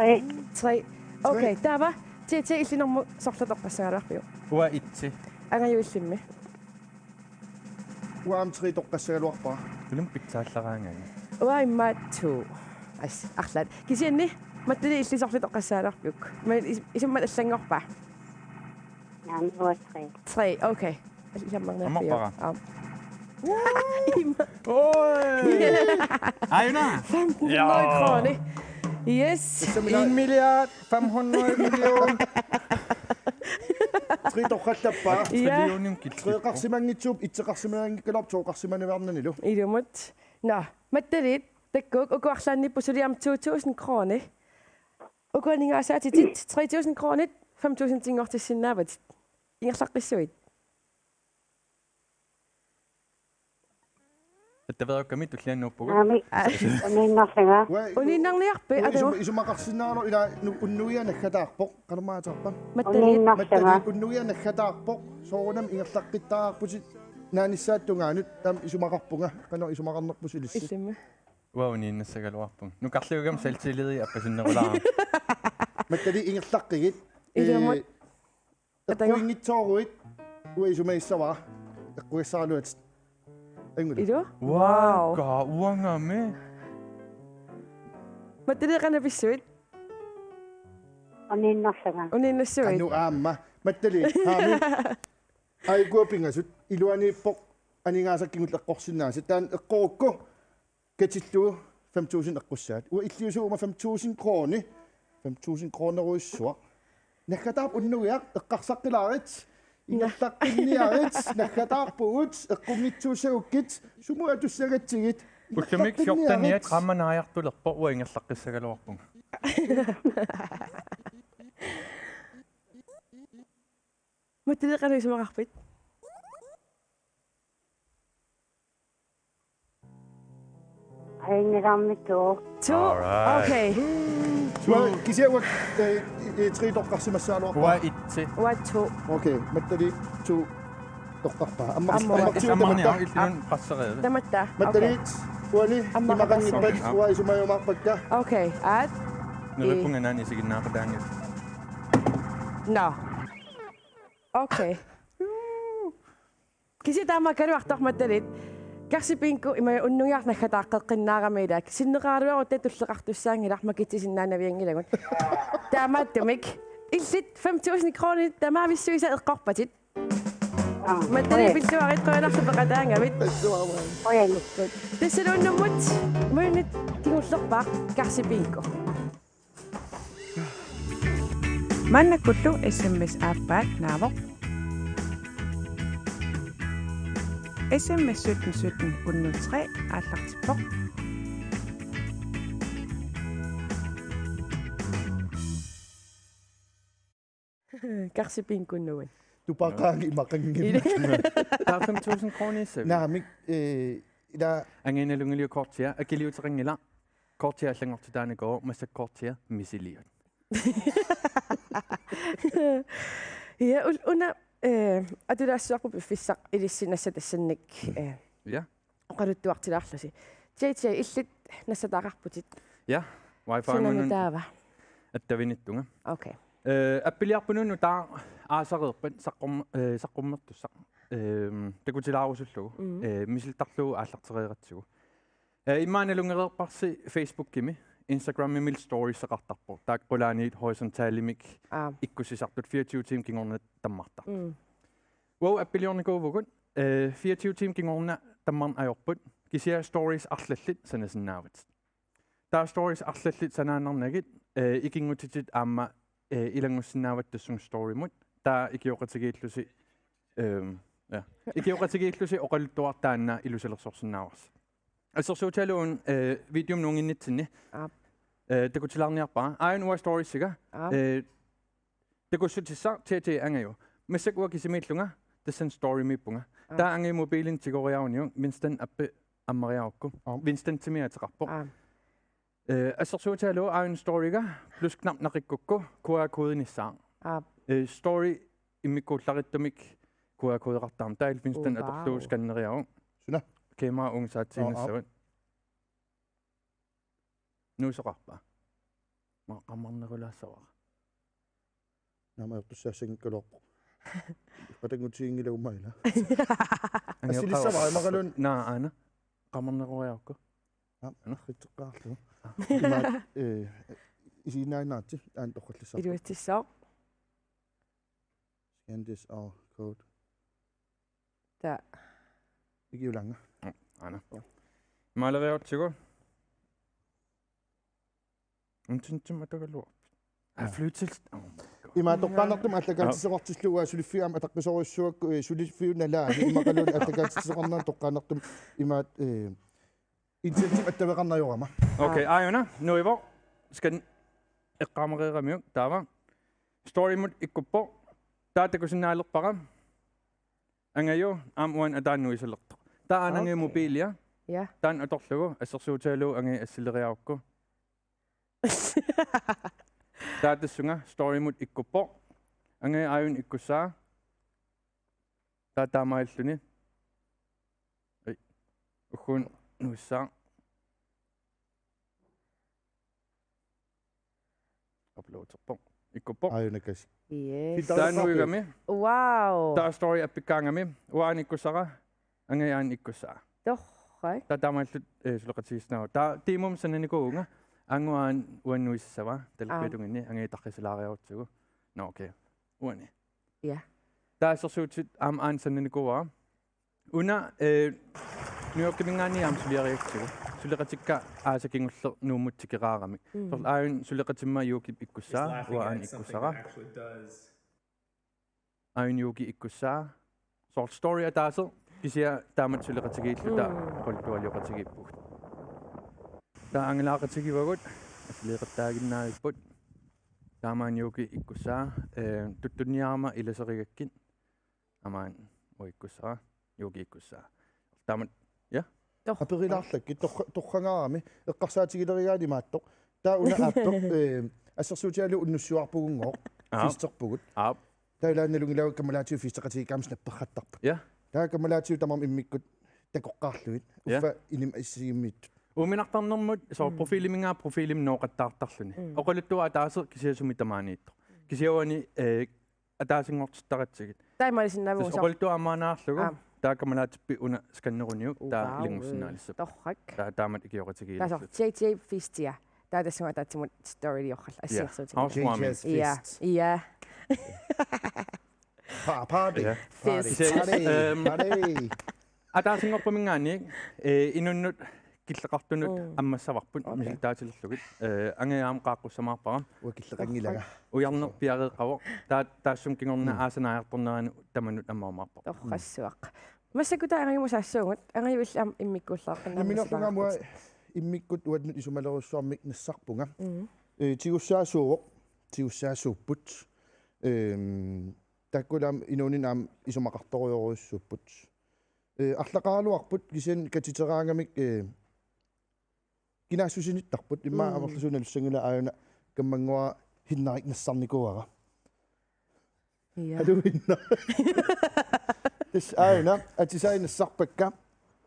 Tre. Tre. Okay, taava. T T, illit normu sorleq toqqassagaluarpiuk? Uanga et. Angaju, illimmi? Uanga aamma tre toqqassagaluarpara. Tulum pitsaallaraangaanga. Uanga immaqa to. As, arlaat. Kisianni, Mattelit, illit sorleq toqqassagaluarpiuk? Ma is-, isummat allanngorpa? Naamik, uanga tre. Tre, okay. Allammarniarpiuk? Ammarpara. Aap. Immaqa. Oi! Aajuna? Fem hundrede kroner. Yes. Tassa minaq. En milliard fem hundrede million. Tre toqqallappara. Ja. Trillionim killipput. Treqarsimanngitsuupput, etseqarsimanngikkaluarpoq toqarsimaniarnanilu. Ilumut. Nå, Mattelit, takuuk, uku arlaanniipput suli aamma to tusind kroner. Uku aningaasaatitit tre tusind kronit fem tusindinngortissinnaavatit. Ingerlaqqissuit? Attaveerukkami, tulliani nuuppugut. Naamik. Aa. Uniinnarlanga. Uanga, uniinnarniarpit, uanga isuma-, atagu? Isumaqarsinnaavoq, ila nu-, unnuiaq naggataarpoq, qanormaataarpa? Mattelit. Uniinnarlanga. Mattelit, unnuiaq naggataarpoq, soorunami ingerlaqqittaarputit naanissaata tungaanut, taama isumaqarpunga, qanoq isumaqarnerpusi ilissi? Illimmi? Uanga uniinnassagaluarpunga. Nukarliugami selvtillidi appasinnerulaarami. Mattelit, ingerlaqqigit. Ilumut. Ee, Atagu. Eqquinngitsooruit, uanga isumagissavara. Eqqugassaraluatit. Angula. Ilu? Wow. Wow. Ka uangami. Mattelit, qanoq pissuit? Uniinnarlanga. Uniinnassuit? Qanoq aamma. Mattelit, haami. Aajuku pingasut. Iluaniippoq aningaasat kingulleq eqqorsinnaasut. Taanna eqqorukku. Katillugu fem tusind eqqussavat. Uanga illiusuuguma fem tusind kroner. Fem tusind kronerujussuaq. Naggataarput unnuiaq, eqqarsaqqilaarit. Ingerlaqqinniarit, naggataarpugut, eqqunngitsuussagukkit, sumut atussagatsigit. Ullumikkut fjorteniat qaammat naajartulerpoq, uanga ingerlaqqissagaluarpunga. Mattelit, qanoq isumaqarpit? Aanngaarami to. To? All right. Okay. Uanga kisianni uanga, eh, eh, tre toqqarsimassagaluarpara. Uanga et. Uanga to. Okay, Mattelit to toqqarpara. Ammar-, ammar-, ammartigut ammarniaq tamatta. Illuun qassereerluni. Tamatta. Mattelit, okay. Uani, ammar-, imaqanngippat, qassereerluni. Uanga isumajumaarpakka. Okay, aat. Neriuppunga naani isiginnaaqataanngilaq. Nå. Okay. Kisianni taamaakkaluartoq, Mattelit. Karsi Bingo ima unnuiaq naggataaqqeqqinnaarami, ilaa. Sinneqaraluarutta tulleqartussaanngilaq, makitsisinnaanavianngilagut. Taamaattumik. Illit fem tusind kroner tamaavissuisa eqqorpatit. Aa, Mattelit, qujan. Pilluarit, qujanarlu peqataagavit. Qujan. Tassalu unnummut, uagut kingullerpaaq Karsi Bingo. Maannakkullu S M S aappaat naavoq. S M S sytten sytten hundrede tre aallartippoq. Karsi Bingo nuan. Tupaqaanga imaqanngimmat. Taava fem tusind kroner. Naamik, eh, ila. Angiinalunngiliuk kortia, akiliuteqanngilaq. Kortia allanngortitaanikuuvoq, massakkut kortia misiliut. Ja, ul-, una, eh, atulaassuarput piffissaq ilissi nassaatassannik, eh, ja, oqaluttuartilaarlusi. J J, illit nassataaqarputit? Ja, wifi-minut. Sunami taava? Attavinittunga. Okay. Eh, appiliarpunut nutaaq aasareerpat saqqum-, eh, saqqummertussaq. Ehm, takutilaarusullugu. Mm. Eh, misilittarlugu aallartereeratsigu. Eh, immaqa nalunngereerparsi Facebookimi, Instagramimi storieqartarpoq. Taakku qulaaniit horisontalimik, aa, ikkussisartut fireogtyve timer kingorna tammartartut. Mm. Uagut appiliornikuuvugut, eh, fireogtyve timer kingorna tammarneq ajorput, kisianni stories arlallit sanasinnaavatit. Taava stories arlallit sanaannarnagit, eh, ikinngutitit aamma, eh, ilanngussinnaavat tassunga storymut. Taava ikioqatigiillusi, ehm, ja. Ikioqatigiillusi oqaluttuartaanna ilusilersorsinnaavarsi. Assersuutigalugu, eh, videomut nuunginnitsinni. Aap. Eh, takutilaarniarpara. Aajuna uanga storiesiga. Aap. Eh, takussutissaq T T Angaju. Massakkut uanga kisimiillunga, tassani storymiippunga. Aap. Taava Angaju mobiilini tigoriaruniuk, Winston appi ammariarukku. Aap. Winston timia ateqarpoq. Aap. Eh, assersuutigalugu aajuna storiega, plusknap naqikkukku, Q R-kodinissaaq. Aap. Eh, story immikkuullarittumik Q R-kodeqartarami. Taava Winston, oh, wow, atorlugu scanneriaruk. Suna? Kamera uunga saatsiinnassavat. Aap, aap. Nuusoqarpa? Ma qamarnerulaassavara. Naamma ajortussaassanngikkaluarpoq. Qatanngutiginngilagut maila. Angiuqqaru- Assilissavara, imaqaluunniit. Naa, aana. Qamarneroriarukku. Ritseqqaarlu. Imaat, eh, isiginnaannaatsi, aana torrallissaarpoq. Iluatsissaaq. Scan this R code. Taa. Ikiulaanga. Aana. Maaleriarutsigu. Untintim atagaluarpit. Ah, flytils. Oh my god. Imaat toqqaannartumik aallakaatitsisoqartillugu suliffiup aamma ataqqisorujussuakku, eh, suliffiup nalaani imaqaluunniit aallakaatitsisoqarnera toqqaannartumik imaat, eh, internetip attaveqarneq ajorama. Okay, aajuna, nuivoq. Scan eqqaamereeramiuk, taava. Storymut ikkuppoq. Taava takusinnaalerpara. Angaju, aamma uani ataani nuisalertoq. Taava aana angaju Okay. mobilia. Ja. Taanna atorlugu, assersuutigalugu angaju assileriarukku. Taava tassunga, storymut ikkuppoq. Angaju aajuna ikkussaa. Taava taamaalilluni. Ei. Ugguuna nuissaaq. Uploaderpoq. Ikkuppoq. Aajuna kasi. Yes. Filter- Taava nuigami. Wow. Taava story appikkaangami. Uanga aana ikkussara. Angaju aana ikkussaa. Torrak. Taava taamaalilluta, eh, suleqatigiissinnaavara. Taava tiimum sannanikuuvunga. Angaju aana uani nuissassavara. Talerpiata tungaani. Angaju tarrisilaariarutsigu. Nå, okay. Uani. Ja. Taava assersuutit aamma aana sannanikuuara. Una, eh, New Yorkiminngaanniit aamma suliarigatsigu. Suleqatikka aasaq kingulleq Nuummut tikeraarami. Mm. Soorlu aajuna suleqatimma Yuukip ikkussaa, He's laughing uanga aana at something ikkussara. that actually does. Aajuna Yuuki ikkussaa. Soorlu story ataaseq kisianni taamatut suleqatigiilluta Mm. oqaluttualioqatigiippugut. Taava angalaaqatigivagut, assiliiqattaaginnaavipput. Taava aamma Yuuki ikkussaa, eh, tuttunniarama ilaserigakkit. Aamma uanga ikkussara, Yuuki ikkussaa. Taamatut, ja? Torrak. Aperilaarlakkit, torra-, torragaarami, eqqarsaatigilerigaanni imaattoq. Taava una aappoq, eh, assersuutigalugu unnussiuarpugunngooq, Aap. Fisterpugut. Aap. Taava ilaanni nalunngilagut kammalaatigut Fisteqatigiikkaami snapperrattarput. Ja. Taava kammalaatigut tamarmik immikkut takoqqaarlugit. Ja. Uffa inim assigiimmiittut. Uuminartarnermut, soorlu Mm. profiilimingaanniit profiilimut nooqattaartarluni. Mm. Oqaluttuaq ataaseq kisianni sumi tamaaniittoq. Kisianni uani, eh, ataasinngortittaratsigit. Taamaalisinnaavugut. Tassa oqaluttuaq ammaannaarlugu, Aap. taava kammalaatippi una scanneruniuk, taava Wow. ilanngussinnaalissappat. Torrak. Taava taamatut ikioratigiilluta. Taava soorlu J J Fiestia. Taava tassunga ataatsimut storyliorralla Ja. assigersuutit. Housewarming. Ja, Fiest. ja. Pa-, party. Ja. Fiest. Party. Party. Ehm, Party. Ataasinngorpuminngaanniit, eh, inunnut killeqartunut Mm. ammassavarput, Okay. misilittaatillugu. Eh, angajaamu qaaqqussamaarpara. Uanga killeqanngilanga. Ujarneq piareeqqavoq. Taava taassuma kingorna Mm. aasaq naajartornerani tamanut ammarumaarpara. Torrassuaq. Massakkut taava angajumut saassuugut. Angaju illit aamma immikkuullaarpit. Nammineerlunga aamma uanga immikkut uannut isumalerujussuarmik nassarpunga. Mm. Eh, tigussaasuuvoq. Tigussaasuupput. Ehm, taakkulu aamma inuuninni aamma isumaqartorujorujussuupput. Eh, arlaqaraluarput kisianni katiteraangamik, eh, kinaassusinittarput. Immaqa Mm. amerlasuut nalussanngillat aajuna kammannguara Hinnarik nassarnikuuara. Ja. Haluu Hinnarik. Tassa aajuna atisai nassarpakka.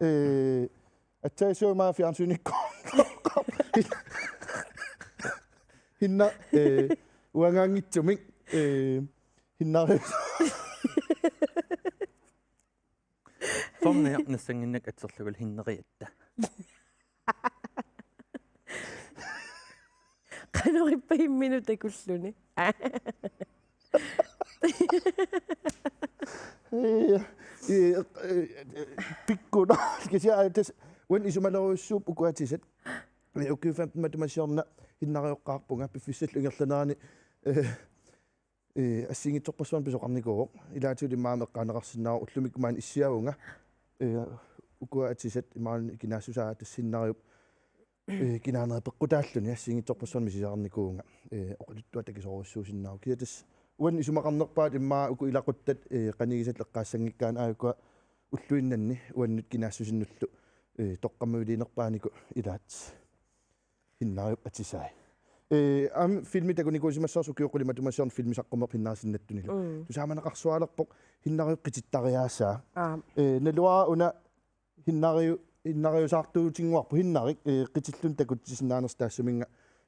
Eh, aatsaat suumaa fjernsynikkoortoq. Hinna, eh, uangaanngitsumik, eh, Hinnarik. Torniaq nassannginnakku atserlugulu Hinneriatta. Qanorippa imminut takulluni. Eh, eh, eh, pikkuna. Kisianni tassa uannut isumalerujussuupput uku atisat. Eh, ukiut femten matuma siorna Hinnareqqaarpunga piffissallu ingerlanerani, eh, eh, assigiinngitsorpassuarnik pisoqarnikuuvoq. Ilaatigut immaqa eqqaaneqarsinnaavoq ullumikkut maani issiavunga. Eh, uku atisat imaluunniit kinaassusaa tassa Hinnariup, eh, kinaanera peqqutaalluni assigiinngitsorpassuarnik misisarnikuuvunga. Eh, oqaluttuaq takisoorujussuusinnaavoq. Kisianni tassa uannut isumaqarnerpaat immaqa uku ilaquttat, eh, qanigisatta eqqaassanngikkaanni aajukua ulluinnanni uannut kinaassusinnullu, eh, toqqammaviliinerpaaniku ilaat. Hinnariup atisai. Eh, aamma filmi takunikuusimassavarsi ukioq qulit matuma siorna filmi saqqummerpoq Hinnari sinnattunilu. Mm. Tusaamaneqarsualerpoq Hinnariup qitittariaasaa. Aap. Eh, naluara una Hinnariu-, Hinnariusaartuutinnguarpoq Hinnarik, eh, qitilluni takutitsisinnaanersoq taassuminnga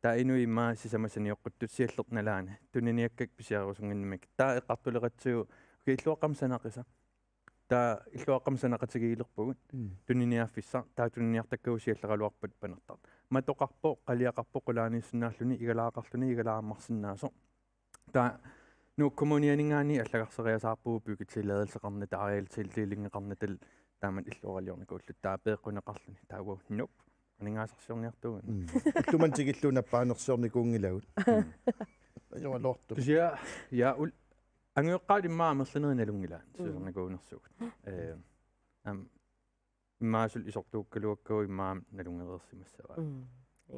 Taava inuit immaqa sisamat sanioqquttut sialleq nalaani. Tuniniakkakka pisiarerusunnginnamik. Taava eqqartuleqatsigu, okay, illuaqqamik sanaqisa. Taava illuaqqamik sanaqatigiilerpugut. Mm. Tuniniaaffissaq, taava tuniniartakkagut sialleraluarpat panertartoq. Matoqarpoq, qaliaqarpoq qulaaniissinnaalluni, igalaaqarluni, igalaammarsinnaasoq. Taava Nuuk Kommunianinngaanniit allagarseriasaarpugut byggetilladelseqarnata, arealtildelinngeqarnata, taamatut illuaraliornikuulluta, taava peeqquneqarluni. Taava nup. Aningaasarsiorniartuugut. Mm. Illumanna tikillugu nappaanersiornikuunngilagut. Mm. Ajoraluartumik. Kisianni, ja, ul-, angajoqqaat immaqa amerlanerit nalunngilaat, mm, siusernikuunersugut. Eh, am, immaqa suli isortuukkaluakkagut immaqa nalunngereersimassavaat. Mm.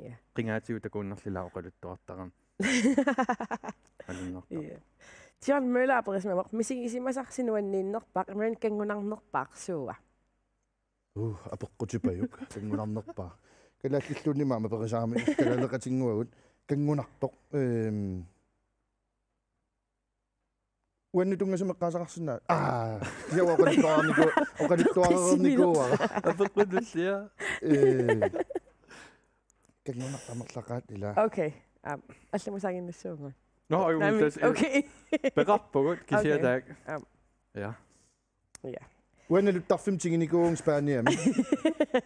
Ja. Qingaatigut takuunnerlilaa oqaluttuartarami. Malunnartarpoq. Ja. John Møller aperisimavoq: Misigisimasarsi nuanniinnerpaaq, imaluunniit kanngunarnerpaaq suua? Uh, apeqqutipajuk, kanngunarnerpaaq. Kalaallilluunniit aamma aperisarami, kalaaleqatinnguagut, kanngunartoq. Ehm, uannut tunngasumik eqqaasaqarsinnaavat. Aa, kisianni oqaluttuarniku-, oqaluttuareernikuuara. Apeqqut tullia. Eh, kanngunartoq amerlaqaat ila. Okay. Aap, allamut saaginnassuugut. Nå, jo, men naamik, tassa, eh, okay. Peqarpugut, kisianni, okay, taakku. Aap. Ja. Ja. Uanga naluttarfimmi tiginikuuvunga Spaniami.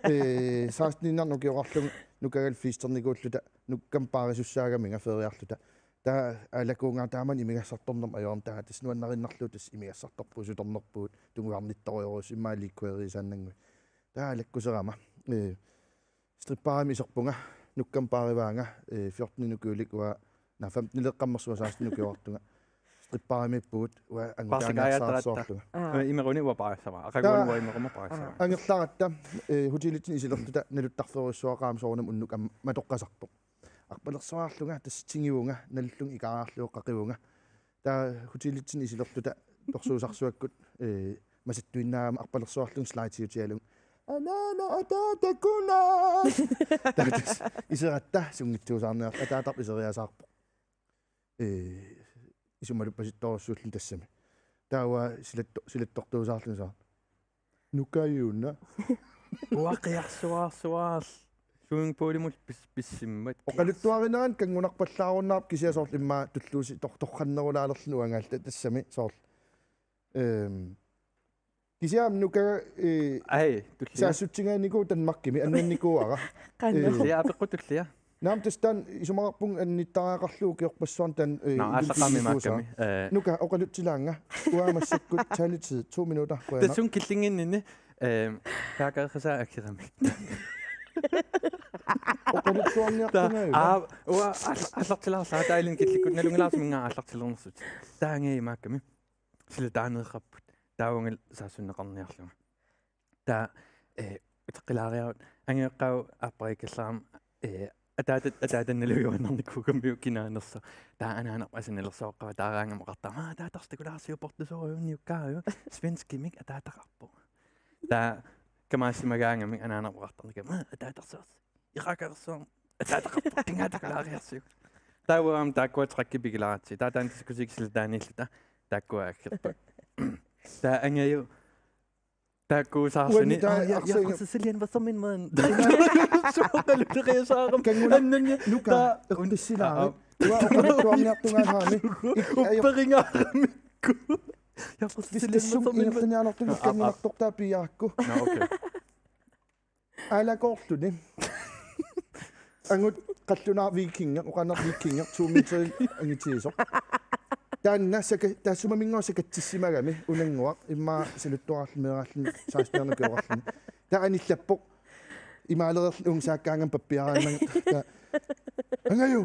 Eh, seksteniinnarnik ukioqarlunga Nukagallu feesternikuulluta, Nukkami baarisussaagaminga feriarluta. Taava aalakoorunga taamani imigassartornermut ajorama, taava tassa nuannariinnarlugu tassa imigassartorpugut, sutornerpugut, tunguarnittorujorujussuit, immaqa liikkueriisaannannguit. Taava aalakkuserama, eh, stripperimi iserpunga, Nukkami baarivaanga, eh, fjorten ukiulik uanga, naa, femten ileqqammersunga seksten ukioqartunga. Stripperimiippugut, uanga angutaaniarsaarsuarlunga. Aa. Eh, imeruni uanga paasisavara. Aqaguani, taa, uanga imeruma paasisavara. Angerlaratta, eh, hotelitsinni isilerluta naluttarfeerujussuaqarama soorunami unnuk aamma matoqqasarpoq. Arpalersuarlunga tassa tigivunga, nalullunga ikaarlugu qaqivunga. Taava hotelitsinni isilerluta torsuusarsuakkut, eh, masattuinnaagama arpalersuarlunga slideutigalugu. Anaana ataata kunaas. Taava tassa iseratta sunngitsuusaarniarluta ataatarput iseriasaarpoq. Eh, isumaluppasittorujussuulluni tassami. Taava silatto-, silattortuusaarluni soorlu: Nukajuuna. Uanga qiarsuaarsuaarl-, swimmingpoolimut pis-, pissimmat. Oqaluttuarinerani kanngunarpallaarunnaarpoq, kisianni soorlu immaqa tulluusi tor-, torrannerulaalerluni uangaalluta tassami soorlu. Ehm, kisianni Nuka, eh, ai, tullia. Saassutsigaanikuuvoq Danmarkimi, annannikuuara. Qanoq. Eh. Tullia, apeqqut tullia. Naamik, tassa taanna isumaqarpunga annittariaqarlugu ukiorpassuarni taanna, eh, naa, aallaqqaammut imaakkaami. Eh. Nuka, oqalutsilaannga. Uanga massakkut taletid to minutter. Qujanaq. Tassunga killinnginninni, eh, taakarisaa akkiramik. Oqaluttuarniartunga, taa, aa, uanga aalla-, aallartilaarlunga, taava ilinnut killikkut nalunngilara suminngaanniit aallartilernersut. Taava angajua imaakkami. Sila taaneerrapput. Taava uangalu saassunneqarniarlunga. Taava, eh, uteqqilaariarutta angajoqqaavi aappariikkallarama, eh, ataatat, ataatannalu ujuaannarnikuugamiuk kinaanersoq. Taava anaanarput asannilersoqqava taaraangama oqartarama: Aa, ataatarsuaq takulaarsiuk, portusorujuunniukkaaju, svenskimik ataataqarpoq. Taava kamaassimagaangamik anaanarput oqartarnikuugami: Aa, ataatarsuarsi. Iqaakaversuarmi ataataqarpoq, tingaata kulaariarsiuk. Taava aamma taakkua trækki pikilaaratsi. Taava taanna tiskusik sila taaniilluta. Taakkua aggerput. Taava angaju taakkuusaarluni. Uani taava, aa, ja, arsaanga. Jaqarsasilian, hvad så, min mand? Suoqaluteriasaarami. Kanngunaq. Annanni. Nuka, taava un-, eqqissilaari. Aa, aa. Uanga oqaluttuarniartungaarami. Ik-, ajo-. Upperinngaramikku. Jaqarsasilian, hvad så, min mand? Ingerlaniartortut, aa, aa, kanngunartortaa piiarakku. Nå, okay. Aalakoorluni. Angut qallunaaq vikingi, oqaannaq vikingi, to meter angitigisoq. Taanna saka-, taassuma minngua sakatsissimagami, unannguaq, immaqa saluttuarallu meeraalluni, seksten ukioqarluni. Taava anillappoq, imaalereerluni uunga saakkaangama pappiaraannaq. Taava: Angaju!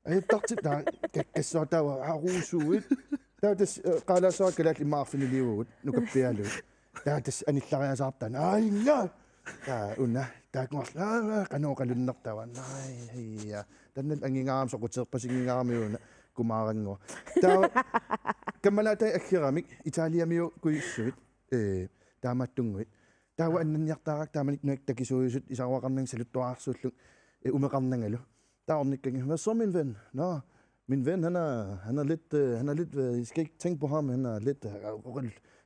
Ajuttartip, taava kakkassuaq, taava aruusuit. Taava tassa, eh, qaalaasoq kalaallit immaqa arfiniliuvugut, nukappiarlugit. Taava tassa anillariasaarpoq taanna: Aa, inga! Taava una, taakkuarlu, aa, qanoq oqalunnertava, naa, ja. Taanna angingaarami, soquteerpasinngingaarami una, kumaarannguaq. Taava kammalaatai aggeramik, Italiamiuukujussuit, eh, taamaattunnguit. Taava annanniartaraakka taamanikkut nujakka takisuujusut isaruaqarnanga saluttuararsuullunga, eh, umeqarnangalu. Taava ornikkanngilara: Hvad så, min ven? Nå, min ven, han er, han er lidt, øh, han er lidt, øh, I skal ikke tænke på ham, han er lidt, øh,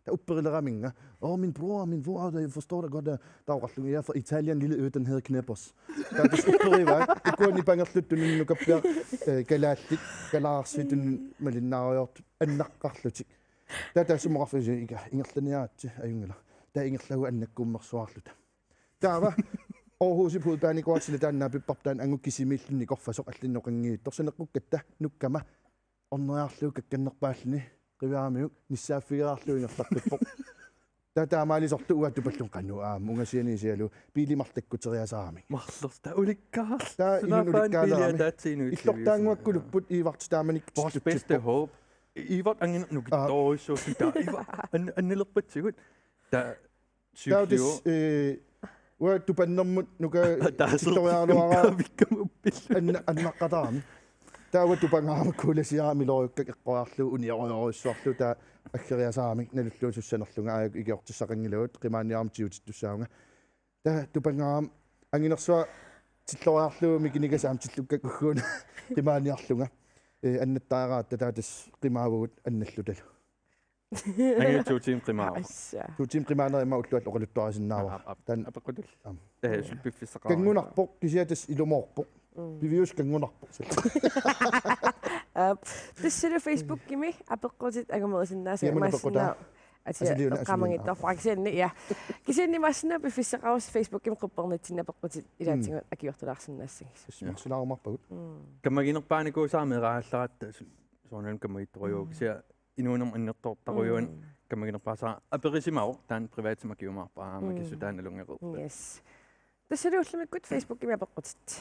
Taava upperileraminnga: "Åh, min bror, min bror, det forstår dig godt." Taava oqarlunga: "Ja, fra Italien, lille ø, den hedder Knappers." Taava tassa upperivaat, ukua nipangerluttut tununut nukappiaq, eh, kalaallit, kalaallisut tununut malinnaarujoortut, annaqqarlutik. Taava taassuma oqarfigisut: "Ika, ingerlaniaritsi ajunngilaq." Taava ingerlagut annakkuummersuarluta. Taava Aarhusip Hovedbanegård sila taanna naapipparput, taanna angut kisimiilluni nikorfasoq allanut oqanngilaq. Saneqqukkatta nukkama orneriarlugu kakkannerpaalluni qiviaramiuk nissaaffigereerlugu ingerlaqqippoq. Taava taamaalisorlu uanga tupallunga qanoq aamma ungasianiit isigalugu biili marluk takkuteriasaaramik. Marluk taava ulikkaarl-. Taava inunnik sunaaffa ulikkaarami. Biili ataatsip inuit illortaannguakkulupput, Ivarti taamanikkut. Vores bedste håb. Ivart angineq nukittoorujussuusoq taava. Ivart an-, annilerpatsigut. Taava Taava tassa, eh, uanga tupannermut nuka tittoriaraluaraanni anna-, annaqqataarami. Taava tupangaarama kuulasiarami ilorujukkakka eqqoriarlugu uniorujorujussuarlugu, taava aggeriasaaramik nalulluusussanerlunga, aajuku ikiortissaqanngilagut, qimaaniarama tigutittussaavunga. Taava tupangaarama anginersuaq tilloriarlugu mikinikasa aamma tillukkakka ugguuna qimaaniarlunga. Eh, annattariaqaratta taava tassa qimaavugut annallutalu. Angineq to timer qimaavara. Assa. To timer qimaanerit immaqa ulluallu oqaluttuarisinnaavara. Aap, aap. Taanna apeqqutulli. Aap. Eh, suli piffissaqaraangat. Kanngunarpoq, kisianni tassa ilumoorpoq. Mm. Piviusoq kanngunarpoq. Aap. Tassalu Facebookimi apeqqutit angumerisinnaassavat. Imaluunniit apeqqutaa. Atia, asia liuna eqqaamanngittooq asia. Kisianni, ja. Kisianni imaassinnaavoq piffissaqarussi Facebookimi quppernitsinni apeqqutit ilaatigut, mm, akiortulaarsinnaassagisi. Tassa maksilaarumaarpagut. Mm. Kammaginerpaanikuusaami raallaratta su-, soorunami kammagittorujuuvoq. Mm. Kisianni inuunerma annertoortarujuani, mm, kammaginerpaasara aperisimavoq, taanna privatimik akiumaarpara aamma, mm, kissutaannalunngereerpat. Yes. Tassalu ullumikkut Facebookimi apeqqutit.